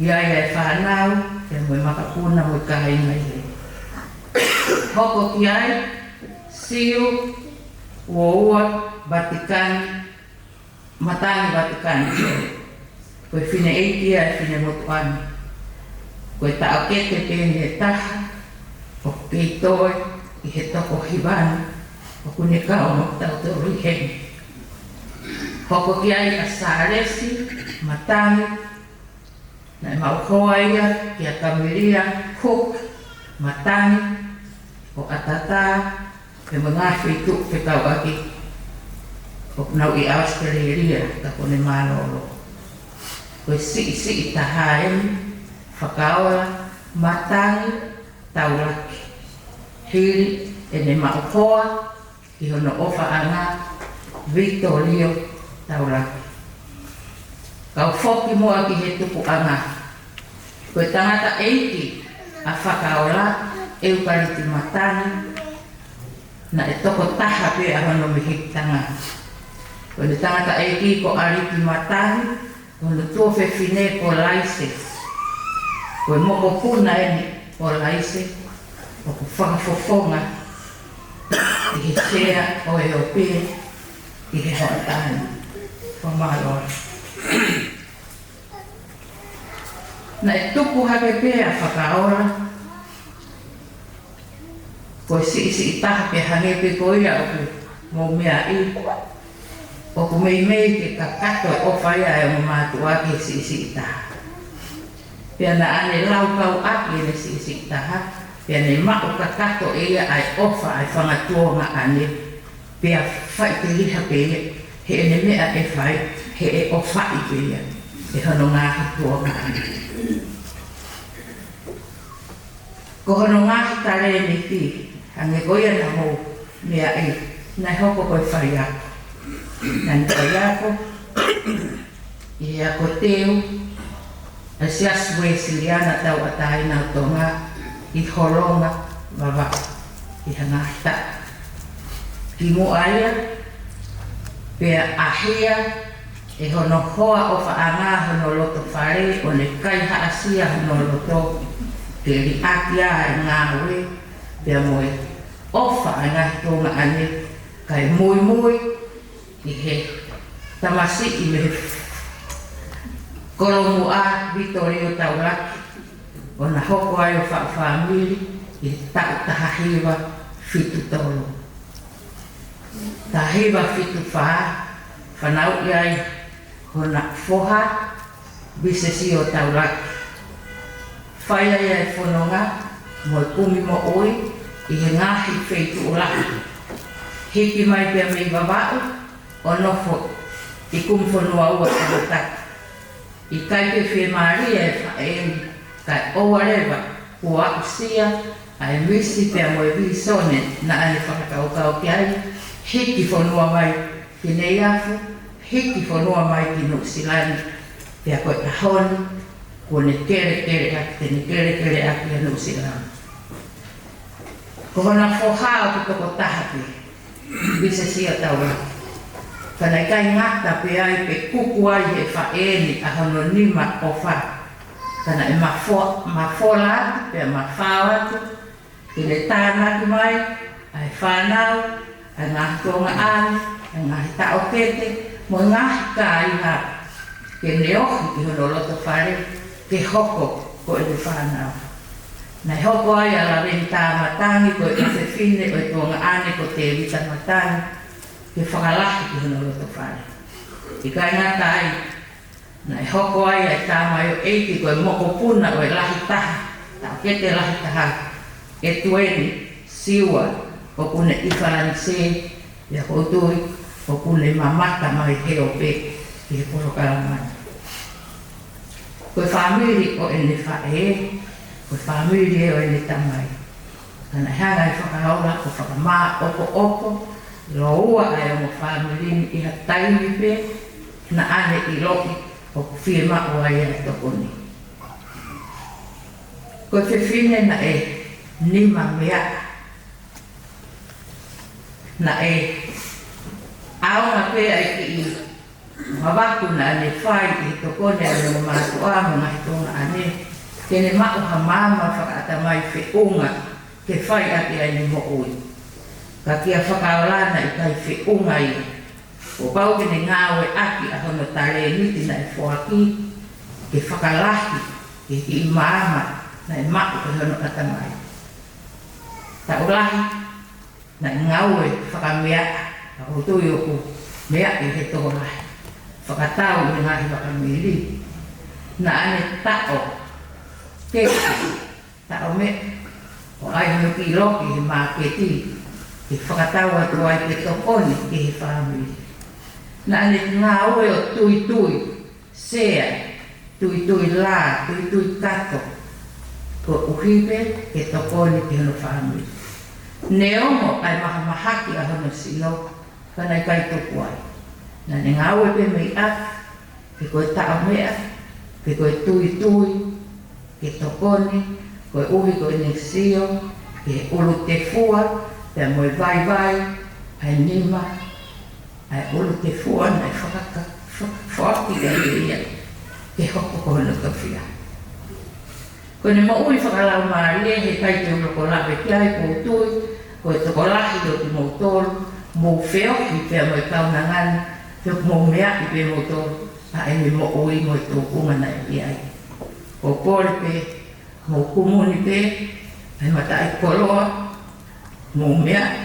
ʻI ai ʻa e fānau, pea mo e makapuna mo e kāinga ʻi heni. Hoko ki ai, Siu, Uoua, Vatikani, Matangi Vatikani. Ko e fineʻeiki ia ʻa e finemotuʻa ni. Ko e taʻokete pē eni ʻe taha ʻoku kei toe ʻi he toko hiva ni ʻoku ne kau mo kitautolu ʻi heni. Hoko ki ai ʻa Sālesi Matangi, naʻe maʻu hoa ia kia Kamelia Cook Matangi ʻo ʻAtatā, pea mo e ngaahi feituʻu fekauʻaki ʻoku nau ʻi ʻAositelēlia ka kuo ne mālōlō. Ko e siʻisiʻi taha eni, Fakaola Matangi Taulaki. Hili ʻene maʻu hoa ʻi hono ʻofaʻanga, Vitolio Taulaki. Kau foki muʻa ki he tupuʻanga. Ko e tangataʻeiki ʻa Fakaola, ʻEukaliti Matangi, naʻe toko taha pē ʻa hono mihikitanga. Ko ʻene tangataʻeiki ko ʻAliki Matangi, ko hono tuofefine ko Laise. Ko e mokopuna eni ʻo Laise, ʻoku fakafofonga ʻi he sea ʻo e ʻOpe ʻi he hoʻatā ni. Ko mālō. Naʻe tupu hake pē ʻa Fakaola, ko e siʻisiʻi taha pē hangē pē ko ia ʻoku mou meaʻi, ʻoku meimei ke kakato e ʻofa ia ʻa e ongo mātuʻa ki he siʻisiʻi taha. Pea naʻa ne laukau ʻaki ʻene siʻisiʻi taha, pea ne maʻu kakato ʻe ia ʻa e ʻofa ʻa e fanga tuongaʻane, pea faʻiteliha pē ia heʻene meʻa ʻe fai, he ʻe ʻofaʻi pē ia ʻe hono ngaahi tuongaʻane. Ko hono ngaahi talēniti, hangē ko ia naʻa mou meaʻi, naʻe hoko ko e faiako. Naʻa ne faiako ʻi he ako teu ʻa e Siasi Uēsiliana Tauʻatāina ʻo Tonga ʻi Holonga, Vavaʻu, ʻi ha ngaahi taʻu. Kimuʻa ia, pea ʻahia ʻe hono hoa ʻofaʻanga hono loto fale ʻo ne kaihaʻasia hono loto ke liʻaki ʻa e ngāue pea mo e ʻofa ʻa e ngaahi tuongaʻane, kae muimui ʻi he tamasiʻi mei he kolomuʻa, Vitolio Taulaki, ʻo na hoko ai ʻo faʻu fāmili ʻi he taʻu taha hiva fitu tolu. Taha hiva fitu fā, fanauʻi ai hona foha, Visesio Taulaki. Fai ai ʻa e fononga mo e kumi moʻui ʻi he ngaahi feituʻu lahi. Hiki mai pea mei Vavaʻu ʻo nofo ʻi Kumu Fonua Ua, Tongatapu. ʻIkai ke fiemālie e faʻē ni, kae ʻoua leva kuo aʻusia ʻa e misi pea mo e vīsone naʻa ne fakakaukau ki ai, hiki fonua mai ki Neiafu, hiki fonua mai ki Nuʻusila ni, pea ko e ʻaho ni, kuo ne kelekele ʻaki, te ne kelekele ʻaki ʻa Nuʻusila ni. Ko hona foha ʻoku toko taha pē, Visesio Taulaki. Ka naʻe ʻikai ngata pē ai pe kuku ai he faʻē ni ʻa hono nima ʻofa. Ka naʻe mafo-, mafola atu, pea mafao atu, ke ne tānaki mai ʻa e fānau, ʻa e ngaahi tuongaʻane, ʻa e ngaahi taʻokete, mo e ngaahi kāinga, ke ne ohi ki hono loto fale, ke hoko ko ʻene fānau. Naʻe hoko ai ʻa Laveni Tāmatangi, ko e ʻofefine ʻo e tuongaʻane ko Tēvita Matangi, ke fakalahi ki hono loto fale. ʻIkai ngata ai, naʻe hoko ai ʻa e tamaioʻeiki ko e mokopuna ʻo e lahi taha, taʻokete lahi taha, ʻEtueni Siua, ʻoku ne ʻi Falanisē, pea ʻoku ou tui ʻoku ne mamata mai he ʻope ʻi he polokalama ni. Ko e fāmili ʻo ʻene faʻē, ko e fāmili ʻo ʻene tamai. Ka naʻe hanga ʻe Fakaola ʻo fakamāʻopoʻopo Lōua ʻa e ongo fāmili ni ʻi ha taimi pē naʻa ne ʻiloʻi ʻoku fiemaʻu ai ʻa e tokoni. Ko e fefine naʻe nima meaʻa. Naʻe ʻaonga pē ʻa e kiʻi mavaku naʻa ne fai ʻi he tokoni ʻa e ongo mātuʻa mo e ngaahi tuongaʻane, ke ne maʻu ha maama fakaʻatamai feʻunga ke fai ʻaki ʻene moʻui. Ka kia Fakaola naʻe ʻikai feʻunga ia. Kuo pau ke ne ngāueʻaki ʻa hono talēniti naʻe foaki ke fakalahi ki he kiʻi maama naʻe maʻu ʻe hono ʻatamai. Taʻu lahi, naʻe ngāue fakameaʻa, ka ʻoku ou tui ʻoku meaʻi he tokolahi, fakatau ʻi he ngaahi vakamili. Naʻa ne taʻo keki, taʻo meʻa, ʻo ʻai hono kiʻi loki he māketi, ke fakatau atu ai ke tokoni ki he fāmili. Naʻa ne ngāue ʻo tuitui, sea, tuitui lā, tuitui kato, koeʻuhi pē ke tokoni ki hono fāmili. Neongo ʻa e mahamahaki ʻa hono sino, ka naʻe ʻikai tuku ai. Naʻa ne ngāue pē mei ʻapi, pe ko e taʻo meʻa, pe ko e tuitui, ke tokoni, koeʻuhi ko ʻene sio ki he ʻulu tefua, pea mo e vaivai ʻa e nima, ʻa e ʻulu tefua naʻe fakaka-, fakafoaki kiate ia ke hoko ko hono tofiʻa. Ko ʻene moʻui fakalaumālie he ʻikai te u loko lave ki ai, ʻoku ou tui ko e tokolahi ʻo kimoutolu, mou feohi pea mo e kaunanga ni, pea mou meaʻi pē moutolu ʻa ʻene moʻui mo e tūkunga naʻe ʻi ai. Ko e pole pē, mou kumuni pē ʻa e mataʻikoloa, mou meaʻi,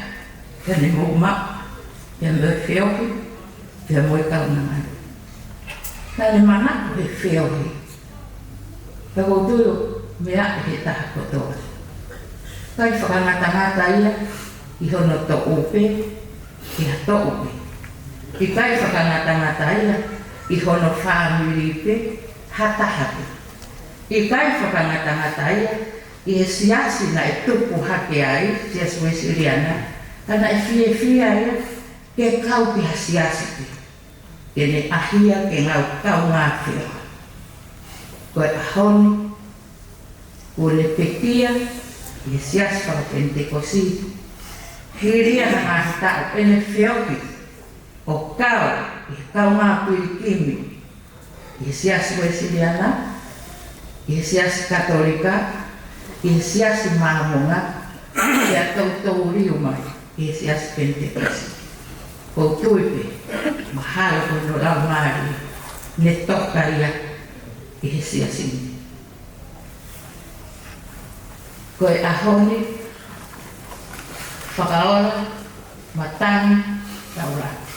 pea ne mou maʻu, pea mo e feohi, pea mo e kaunanga ni. Naʻa ne manako he feohi, pea ʻoku ou tui ʻoku meaʻi he taha kotoa. ʻIkai fakangatangata ia ʻi hono toʻu pē, ʻi ha toʻu pē. ʻIkai fakangatangata ia ʻi hono fāmili pē, ha taha pē. ʻIkai fakangatangata ia ʻi he siasi naʻe tupu hake ai, Siasi Uēsiliana, ka naʻe fiefia ia ke kau ki ha siasi pē, ke ne ʻaʻahi ia ke ngāue kaungā feohi. Ko e ʻaho ni, kuo ne pekia ʻi he Siasi Fakapenitekosi, hili ia ha ngaahi taʻu ʻene feohi ʻo kau ʻi he kaungā pilikimi, ʻi he Siasi Uēsiliana, ʻi he Siasi Katolika, ʻi he Siasi Māmonga, pea toutou liu mai ʻi he Siasi Penitekosi. ʻOku ou tui pē, mahalo ko hono laumālie ne toka ia ʻi he siasi ni. Ko e ʻaho ni, Fakaola Matangi Taulagi,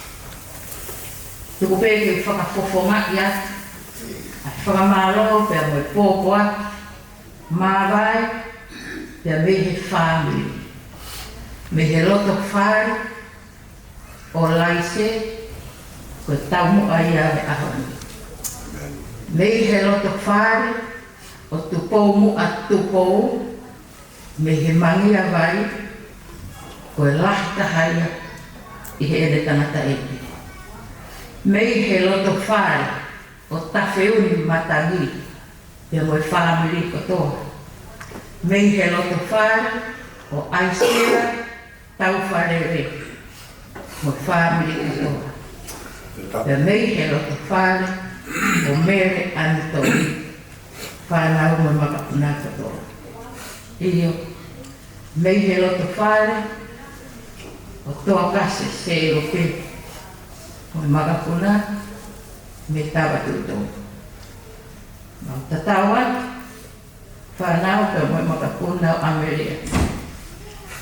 tuku pē ke u fakafofongaʻi atu ʻa e fakamālō pea mo e pōpoaki māvae, pea mei he fāmili, mei he loto fale ʻo Laise, ko e taumuʻa ia ʻo e ʻaho ni. Mei he loto fale ʻo Tupoumuʻa Tupou, mei he Mangia Vai, ko e lahi taha ia ʻi heʻene tangataʻeiki. Mei he loto fale ʻo Tafeuni Matangi, pea mo e fāmili kotoa. Mei he loto fale ʻo ʻAisea Taufalele, mo e fāmili kotoa. Pea mei he loto fale ʻo Mele Anitoni, fānau mo e makapuna kotoa. ʻIo, mei he loto fale ʻo Toakase Selope, mo e makapuna mei Tavatuʻutoʻu. Mau tatau atu, fānau pea mo e makapuna ʻo ʻAmelia.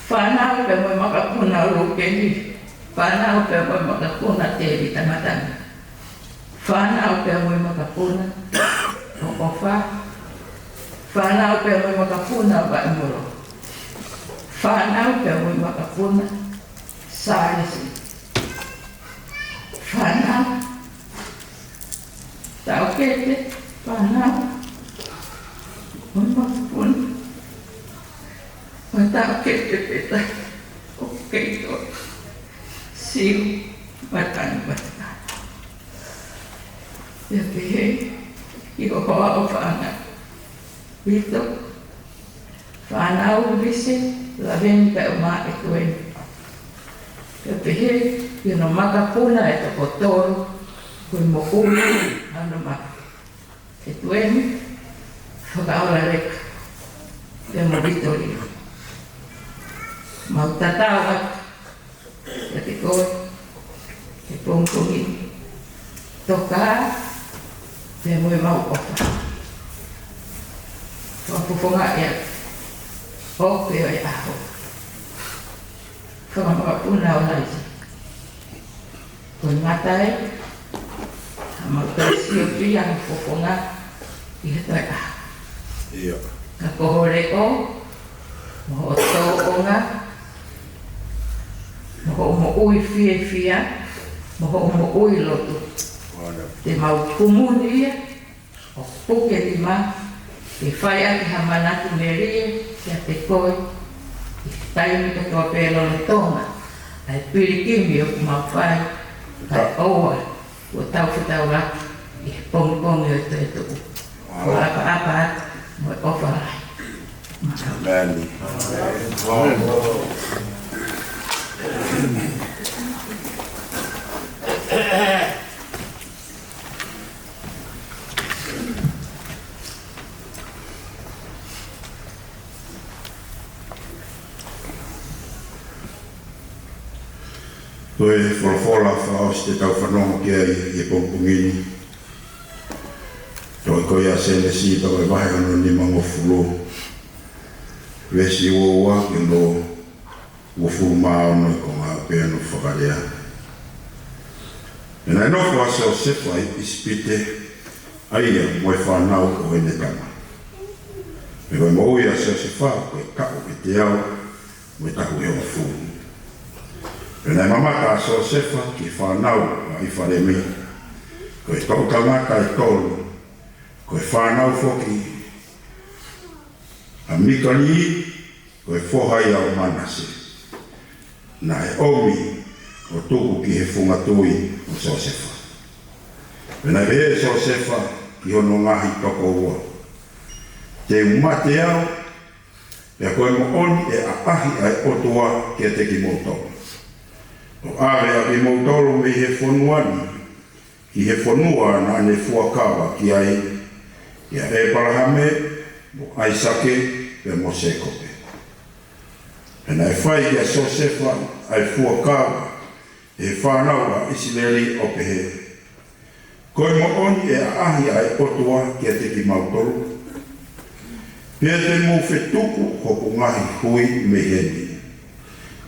Fānau pea mo e makapuna ʻo Lukeni. Fānau pea mo e makapuna ʻo Tēvita Matangi. Fānau pea mo e makapuna ʻo ʻOfa. Fānau pea mo e makapuna ʻo Vaimolo. Fānau pea mo e makapuna ʻo Sālesi. Fānau, Taʻokete, fānau mo e makapuna ʻo Taʻokete Peta, ʻoku kei toe. Iu, matani matani. Pea pehē ki ho hoa ʻofaʻanga, Vito, fānau Vise, Laveni pea mo ʻEtueni. Pea pehē ki hono makapuna ʻe toko tolu, ko e moʻui ʻa hono maka, ʻEtueni, Fakaʻolaleka, pea mo Vitolia. Mau tatau atu kiate koe he pongipongi ni. Tokā pea mo ʻemau ʻofa. Fakafofongaʻi atu ʻo pē ʻo e ʻaho. Fakamakapuna ʻo laisi. Ko e ngata ai, ka mau toe sio pē ʻa e fofonga ʻi he toe ʻaho. ʻIo. Ka ko ho leʻo, mo hoʻo tōʻonga, mo hoʻo moʻui fiefia, mo hoʻo moʻui lotu. Wonderful. Te mau kumuni ia, ʻo puke nima, ke fai ʻaki ha manatu melie kiate koe, ʻi he taimi kotoa pē lolotonga ʻa e pilikimi ʻoku mau fai, kae ʻoua kuo tau fetaulaki ʻi he pongipongi ʻo e toetuʻu. Ko e ʻapaʻapa atu mo e ʻofa lahi. ʻĒmeni. Ko e folofola fakaʻosi te tau fanongo ki ai ʻi he pongipongi ni, tohi ko ia Sēnesi, pea ko e vahe hono nimangofulu, veesi uo ua ki hono uofulu mā ono, ʻi he konga pē hono fakalea. Pea naʻe nofo ʻa Siosefa ʻi ʻIsipite, ʻa ia mo e fānau ʻo ʻene tama. Pea ko e moʻui ʻa Siosefa ko e taʻu ʻe teau mo e taʻu ʻe hongofulu. Pea naʻe mamata ʻa Siosefa ki he fānau ʻa ʻIfalemi, ko e toʻu tangata ʻe tolu, ko e fānau foki ʻa Mikali, ko e foha ia ʻo Manase, naʻe ʻomi ʻo tuku ki he funga tui ʻo Siosefa. Pea naʻe pehē ʻe Siosefa ki hono ngaahi tokoua, Te u mate au, pea ko e moʻoni ʻe ʻaʻahi ʻa e ʻOtua kiate kimoutolu, ʻo ʻave ʻa kimoutolu mei he fonua ni, ki he fonua naʻa ne fuakava ki ai, kia ʻĒpalahame, mo ʻAisake, pea mo Sēkope. Pea naʻe fai kia Siosefa ʻa e fuakava ʻi he fānau ʻa ʻIsileli ʻo pehē, Ko e moʻoni ʻe ʻaʻahi ʻa e ʻOtua kiate kimautolu, pea te mou fetuku hoku ngaahi hui mei heni.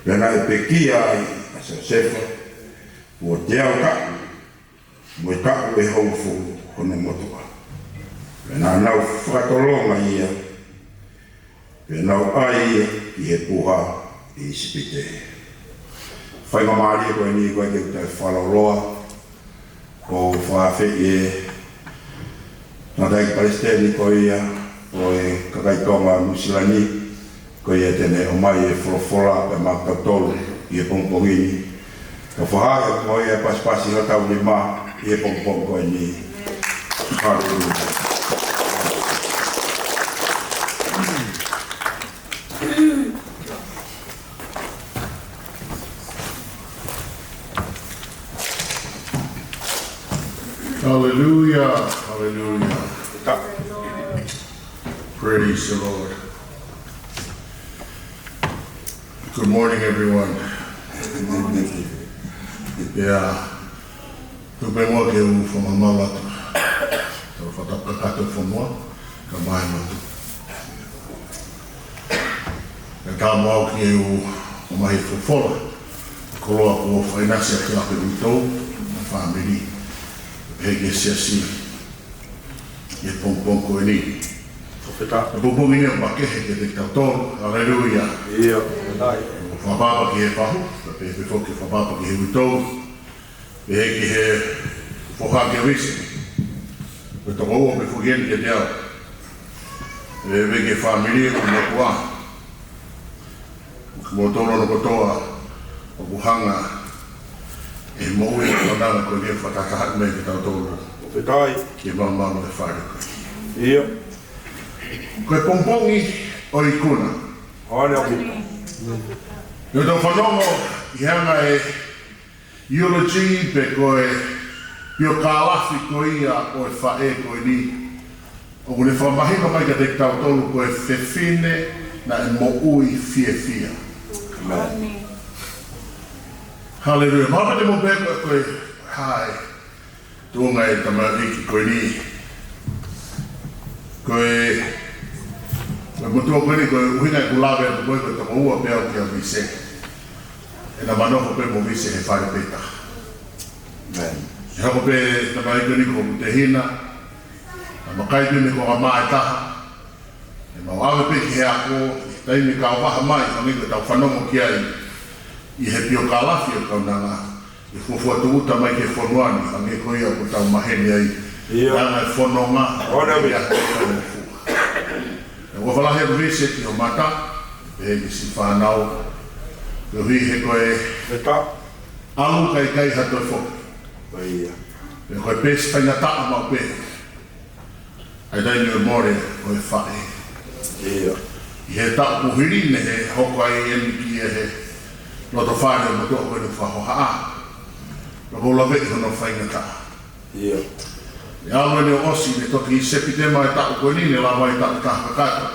Pea naʻe pekia ai ʻa Siosefa, kuo teau taʻu, mo e taʻu ʻe hongofulu hono motuʻa. Pea naʻa nau fakatolonga ia, pea nau ʻai ia ki he puha ʻi ʻIsipite. Faingamālie ko eni ko e ke uta e fakaloloa, ʻoku ou fakaafeʻi e tangataʻeiki palesiteni ko ia ʻo e kakai Tonga Nuʻusila ni, ko ia te ne ʻomai e folofola pea maʻa kitautolu ʻi he pongipongi ni. Ka fakahā atu mo ia e pasipasi hotau nima ʻi he pongipongi ko eni. Haleluia. Hallelujah, hallelujah. Praise the Lord. Good morning, everyone. Yeah. Tuku pē muʻa ke u fakamālō atu. Tau fakatapu kakato fonua, ka mai matu. Ka ka mau ke u ʻomai e folofola, koloa kuo fainasi ʻaki ʻa e ʻuto, fāmili, pehē ki he siasi, ʻi he pongipongi ko eni. Tau feta. He pongipongi ni ʻoku makehe kiate kitautolu. Haleluia. ʻIo, tau feta. Fakapapau ki he fahu, pea pehē pē foki fakapapau ki he ʻuto. Pehē ki he foha ko Vise. Ko e tokoua pē foki eni kiate au. Pehē ki he fāmili mo e motuʻa. Mo kimoutolu hono kotoa ʻoku hanga ʻi he moʻui ʻo e kaunanga ko eni ʻoku fakataha mai kitautolu. Fakafetaʻi. Ki he malumalu ʻo e fale ko eni. ʻIo. Ko e pongipongi ʻo e ikuna. ʻOange ʻaupito. ʻOku tau fanongo ʻi he anga e eulogy pe ko e piokālafi ko ia ʻo e faʻē ko eni. ʻOku ne fakamahino mai kiate kitautolu ko e fefine naʻe moʻui fiefia. ʻĒmeni. Haleluia. Mahalo te mou pehē ko e, ko e hā e tuʻunga e tamaioʻeiki ko eni. Ko e, ko e motuʻa ko eni, ko e ʻuhinga ʻeku lave atu ko e, ko e toko ua pē au kia Vise. ʻE na manofo pē mo Vise he fale pē taha. ʻĒmeni. ʻE hoko pē tamaioʻeiki ko eni ko hoku tehina. ʻA makai pē mei he konga mā ʻe taha. ʻE mau ʻave pē ki he ako, ʻi he taimi kau vaha mai, hangē ko ʻetau fanongo ki ai ʻi he piokālafi ʻo e kaunanga, ʻi he fuofua tūʻuta mai ki he fonua ni, hangē ko ia ʻoku tau maheni ai. ʻIo. ʻA e fononga, ʻOange ʻaupito. ʻIa, ʻe fua. ʻE ua falahe Vise ki ho mata, pehē ki siʻi fānau, koeʻuhi he ko e Fakafetaʻi. ʻAlu kae ʻikai ha toe foki. ʻIo. Pea ko e peesi faingataʻa maʻu pē ʻa e taimi ʻo e mole ʻo e faʻē. ʻIo. ʻI he taʻu kuo hili ne hoko ai eni ki he loto fale ʻo e motuʻa ko eni ʻoku fakahohaʻa. Pea ʻoku ou laveʻi hono faingataʻa. ʻIo. ʻI he ʻaho ni ʻosi ne toki Sepitema e taʻu ko eni ne lava ai e taʻu ʻe taha kakato.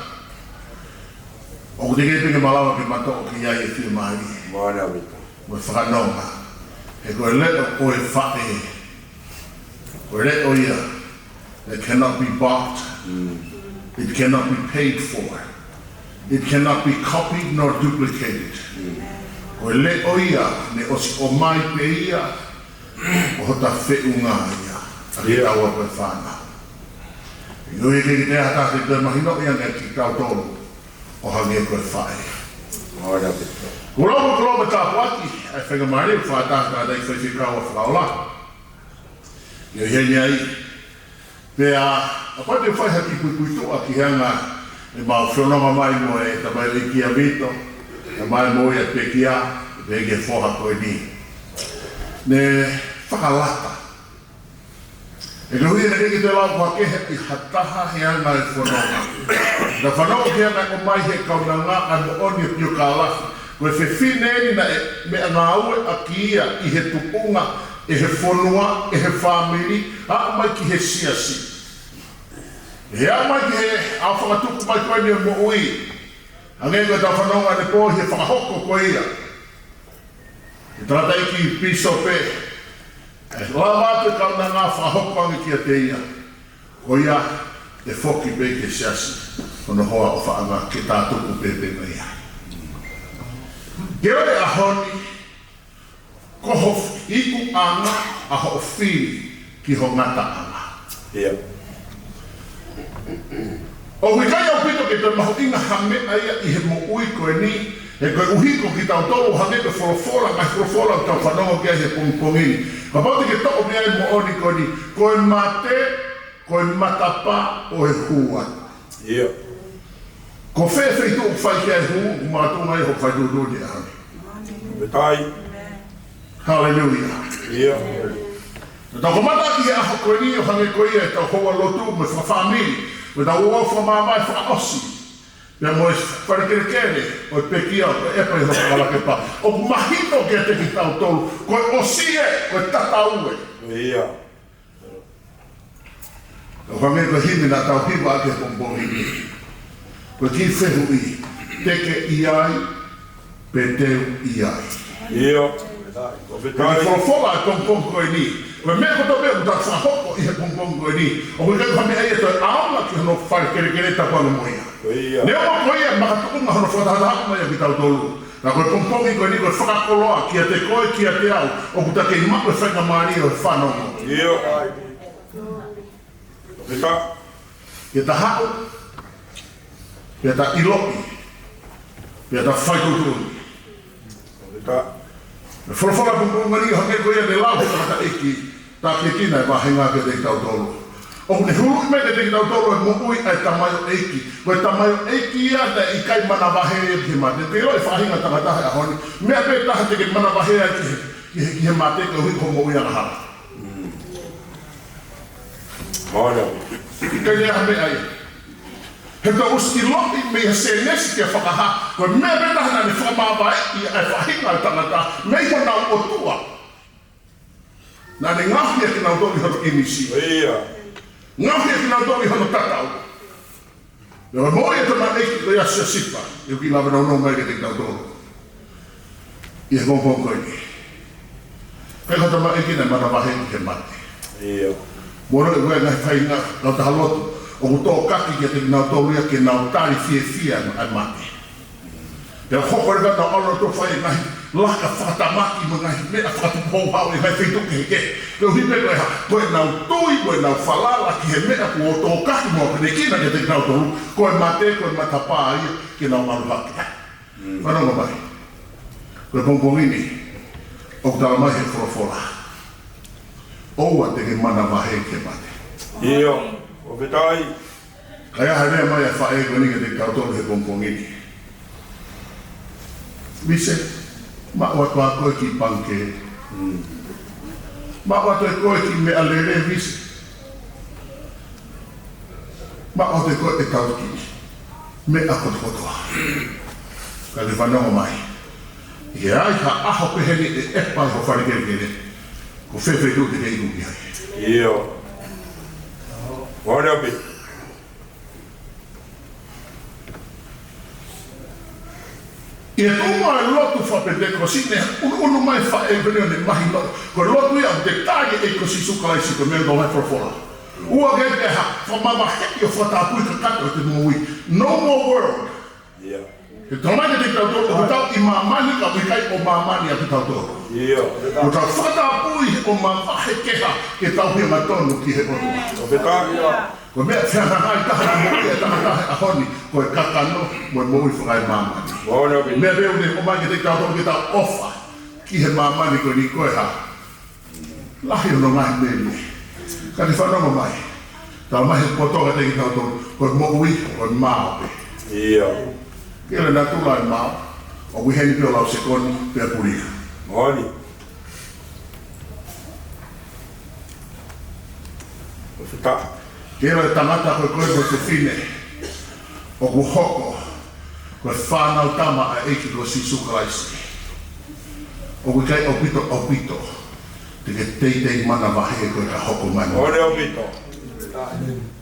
ʻOku teʻeki pē ke malava ke matoʻo ki ai e fiemālie. ʻOange ʻaupito. Mo e fakanonga. He ko e leʻo ʻo e faʻē. Ko e leʻo ia that cannot be bought. Mm. It cannot be paid for. It cannot be copied nor duplicated. Mm. Ko e leʻo ia ne ʻosi ʻomai pē ia ʻo hota feʻunga ia. ʻA ʻIo. kitaua ko e fānau. ʻIo, ʻikai ke toe ʻi ai ha taha te mahinoʻi ange kitautolu ʻo hangē ko e faʻē. ʻOange ʻaupito. Ko e lau ko e lau mo e tāpuaki, ʻa e faingamālie ʻoku fakataha ʻa e tangataʻeiki faifekau ʻa Fakaola. ʻIo, ʻi heni ai. Pea, ʻoku ou fie fai ha kiʻi puipuituʻa ki he anga ʻemau fononga mai mo e tamaioʻeiki ʻa Vito, tamaioʻeiki mo ia pekia, pea ki he foha ko eni. Ne fakalata. ʻE koeʻuhi naʻe ʻikai ke toe lau ko ha kehe ʻi ha taha he anga e fononga. Naʻe fanongo ki he anga ʻoku ʻomai he kaunanga ʻa e moʻoni ʻo e piokālafi. Ko e fefine eni naʻe meʻangāueʻaki ia ʻi he tuʻunga ʻe he fonua, ʻe he fāmili, aʻu mai ki he siasi. ʻI he aʻu mai ki he ʻaho fakatupu mai ko eni ʻo e moʻui. Hangē ko ʻetau fanongo ʻanepō ʻi he fakahoko ko ia ʻe he tangataʻeiki pīsope, ʻe lava atu e kaunanga fakahoko ange kiate ia. Ko ia ʻe foki pē ki he siasi, hono hoa ʻofaʻanga ke tā tuku pē pē mai ia. Ke ʻoua ʻe ʻaho ni, ko ho ikuʻanga ʻa hoʻo fili ki ho ngataʻanga. ʻIo. ʻOku ʻikai ʻaupito ke toe mahuʻinga ha meʻa ia ʻi he moʻui ko eni, he koeʻuhi ko kitautolu hangē ko e folofola, ngaahi folofola ʻoku tau fanongo ki ai he pongipongi ni. Kapau te ke toʻo mei ai e moʻoni ko eni, ko e mate, ko e matapā ʻo e hū atu. ʻIo. Ko fē feituʻu ʻoku fai ki ai e hū, ʻoku makatuʻunga ia hoʻo fai tuʻutuʻuni ʻaho ni. Fakafetaʻi. Haleluia. ʻIo. Naʻa tau kamata ki he ʻaho ko eni ʻo hangē ko ia ʻetau houa lotu mo e fakafāmili, mo ʻetau ouau fakamāvae fakaʻosi. Pea mo e fale kelekele ʻo e pekia ʻo e ʻepa ʻi hono fakalakepa. ʻOku mahino kiate kitautolu, ko e ʻosi ē, ko e tatau ē. ʻIo. ʻO hangē ko e himi naʻa tau hiva ʻaki he pongipongi ni. Ko e kiʻi fehuʻi, te ke ʻi ai, pe te u ʻi ai. ʻIo. Ko e folofola ʻa e pongipongi ko eni. Ko e meʻa kotoa pē ʻoku tau fakahoko ʻi he pongipongi ko eni, ʻoku ʻikai ko ha meʻa ia ʻe toe ʻaonga ki hono fale kelekele tapu ange mo ia. Ko ia. Neongo ko ia makatuʻunga hono fakatahataha mai ʻa kitautolu. Ka ko e pongipongi ko eni ko e fakakoloa kiate koe, kiate au, ʻoku ta kei maʻu e faingamālie ʻo e fanongo. ʻIo. Fakafetaʻi. Ke ta haʻu, pea ta ʻiloʻi, pea ta fai tuʻutuʻuni. Fakafetaʻi. Folofola pongipongi ni ʻo hangē ko ia ne lau he tangataʻeiki, tā ke tina e vāhenga kiate kitautolu. ʻOku ne huluʻi mai kiate kitautolu e moʻui ʻa e tamaioʻeiki. Ko e tamaioʻeiki ia naʻe ʻikai manavahē ia ki he mate. Te ʻilo e faʻahinga tangata he ʻaho ni. Meʻa pē taha te ke manavahē ai ki he ki he, ki he mate koeʻuhi ko e moʻui angahala. Mālie. ʻIkai ke ʻi ai ha meʻa ia. He tau ʻosi ʻiloʻi mei he Sēnesi ki he Fakahā, ko e meʻa pē taha naʻa ne fakamāvaeʻi ʻa e faʻahinga ʻo e tangata mei honau ʻotua. Naʻa ne ngaohi ʻa kinautolu ʻi hono ʻīmisi. ʻIo. Ngaohi ʻa kinautolu ʻi hono tatau. Pea ko e moʻui ʻa e tamaioʻeiki ko ia ʻo Siosifa, ʻoku ou kiʻi lave nounou mai kiate kitautolu ʻi he pongipongi ko eni. Ko e tamaioʻeiki naʻe manavahē ki he mate. ʻIo. Mou ʻilo ʻe ua e ngaahi faʻahinga kautaha lotu ʻoku tōkaki kiate kinautolu ia ke nau tali fiefia ʻa e mate. Pea hoko leva ʻenau ʻalu ʻo fai e ngaahi laka fakatamaki mo e ngaahi meʻa fakatupu houhau ʻi he ngaahi feituʻu kehekehe. Koeʻuhi pē ko e hā? Ko ʻenau tui, ko ʻenau falala ki he meʻa kuo tōkaki mo akonekina kiate kinautolu, ko e mate, ko e matapā ia ke nau ʻalu hake ai. Mm. Fanongo mai. Ko e pongipongi ni, ʻoku talamai ʻe he folofola, ʻoua te ke manavahē ki he mate. ʻIo, ʻoku fēfē ai? Ka ʻi ai ha lea mai ʻa e faʻē ko eni kiate kitautolu he pongipongi ni. Vise, maʻu atu ʻa koe kiʻi pangikē. Mm. Maʻu atu ʻe koe kiʻi meʻalele, Vise. Maʻu atu ʻe koe ʻetau kiʻi meʻa kotokotoa. Ka ke fanongo mai. ʻI he ʻi ai ha ʻaho pehē ni ʻe ʻepa ʻi ho fale kelekele, ko fē feituʻu te ke iku ki ai? ʻIo. Mālie ʻaupito. ʻI he tuʻunga ʻo e lotu faka-Penitekosi, ne ʻunuʻunu mai e faʻē ko eni ʻo ne mahino, ko e lotu ia ʻoku te tali ʻa e ʻEiki ko Sīsū Kalaisi ko e meʻa ʻoku tau folofola. ʻOua ke ke ha, fakamavaheʻi ʻo fakatapui kakato ʻete moʻui. No more world. ʻIo. He talamai kiate kitautolu, ʻoku tau ʻi māmani ka ʻoku ʻikai ʻo māmani ʻa kitautolu. ʻIo. ʻOku tau fakatapui ʻo mavahe kehe ke tau hia matonu ki he ʻOtua. ʻOku fēfē? Ko e meʻa fehangahangai taha ʻi he moʻui ʻa e tangata he ʻaho ni, ko e kakano mo e moʻui fakaemāmani. Mālie. Meʻa pē ʻoku ne ʻomai kiate kitautolu ke tau ʻofa ki he māmani ko eni ko e hā? Lahi hono ngaahi meʻa ni. Ka ke fanongo mai. Talamai ʻe he poto kiate kitautolu, ko e moʻui, ko e mao pē. ʻIo. Ke le natula e mao, ʻoku ʻi heni pē ʻo lau sekoni, pea pulia. Mālie. ʻOku fēfē? Ke ʻilo ʻe he tangata ko ē ko e fefine ʻoku hoko ko e fānautama ʻa e ʻEiki ko Sīsū Kalaisi, ʻoku ʻikai ʻaupito, ʻaupito te ke teitei manavahē koe ka hoko mai. Mālie ʻaupito.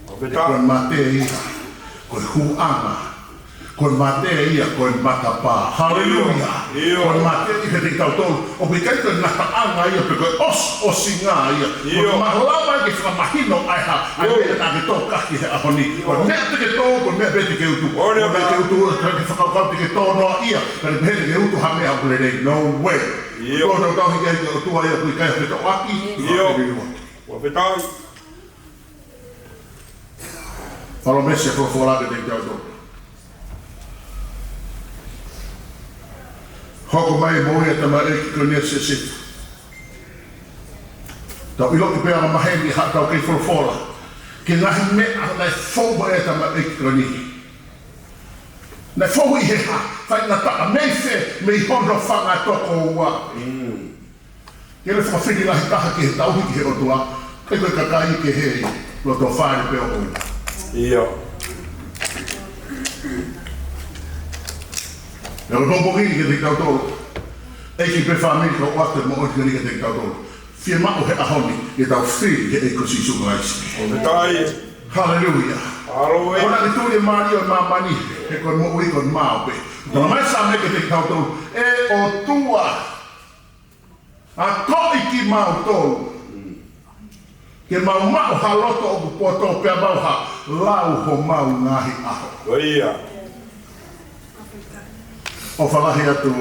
ʻOku fēfē? Ko e mate ia, ko e huʻanga. Ko e mate ia, ko e matapā. Haleluia. ʻIo. Ko e mate ia kiate kitautolu. ʻOku ʻikai ko e ngataʻanga ia pe ko e ʻos-, ʻosinga ia. ʻIo. Ko e malava ia ke fakamahino ai ha, ʻa e ʻIo. Meʻa naʻa ke tōkaki he ʻaho ni. ʻIo. Ko e meʻa te ke tō, ko e meʻa pē te ke utu. ʻIo. Ko e meʻa te ke utu, ka ke fakakaukau te ke tō noa ia. Ka ke pehē te ke utu ha meʻa ʻoku lelei. No way. ʻIo. Ko e tau tau hiki ai ki he ʻOtua ia, ʻoku ʻikai ha fetauʻaki. ʻIo. Haleluia. ʻOku fēfē? Palōmesi ʻa e folofola kiate kitautolu. Hoko mai e moʻui ʻa e tamaioʻeiki ko eni ʻo Siosifa. Tau ʻiloʻi pē ʻa e maheni ha tau kei folofola ki he ngaahi meʻa naʻe fou mai ai e tamaioʻeiki ko eni. Naʻe fou ʻi he hā? Faingataʻa mei fē? Mei hono fanga tokoua. Mm. Ke le fakafili lahi taha ki he tauhi ki he ʻOtua, ʻikai ko e kakai kehe ʻi loto fale pē ʻo ʻoua. ʻIo. Pea ko e pongipongi ni kiate kitautolu, ʻeiki pea fāmili, ka ʻoku ʻoatu e moʻoni ko eni kiate kitautolu. Fiemaʻu he ʻaho ni ke tau fili ki he ʻEiki ko Sīsū Kalaisi. ʻOku fēfē? Haleluia. Haleluia. ʻOua naʻa ke tuli e mali ʻo e māmani, he ko e moʻui ko e mao pē. Talamai ʻe he Saame kiate kitautolu, ʻE ʻOtua, akoʻi kimautolu ke mau maʻu ha loto ʻoku poto pea mau ha lau homau ngaahi ʻaho. Ko ia. ʻOfa lahi atu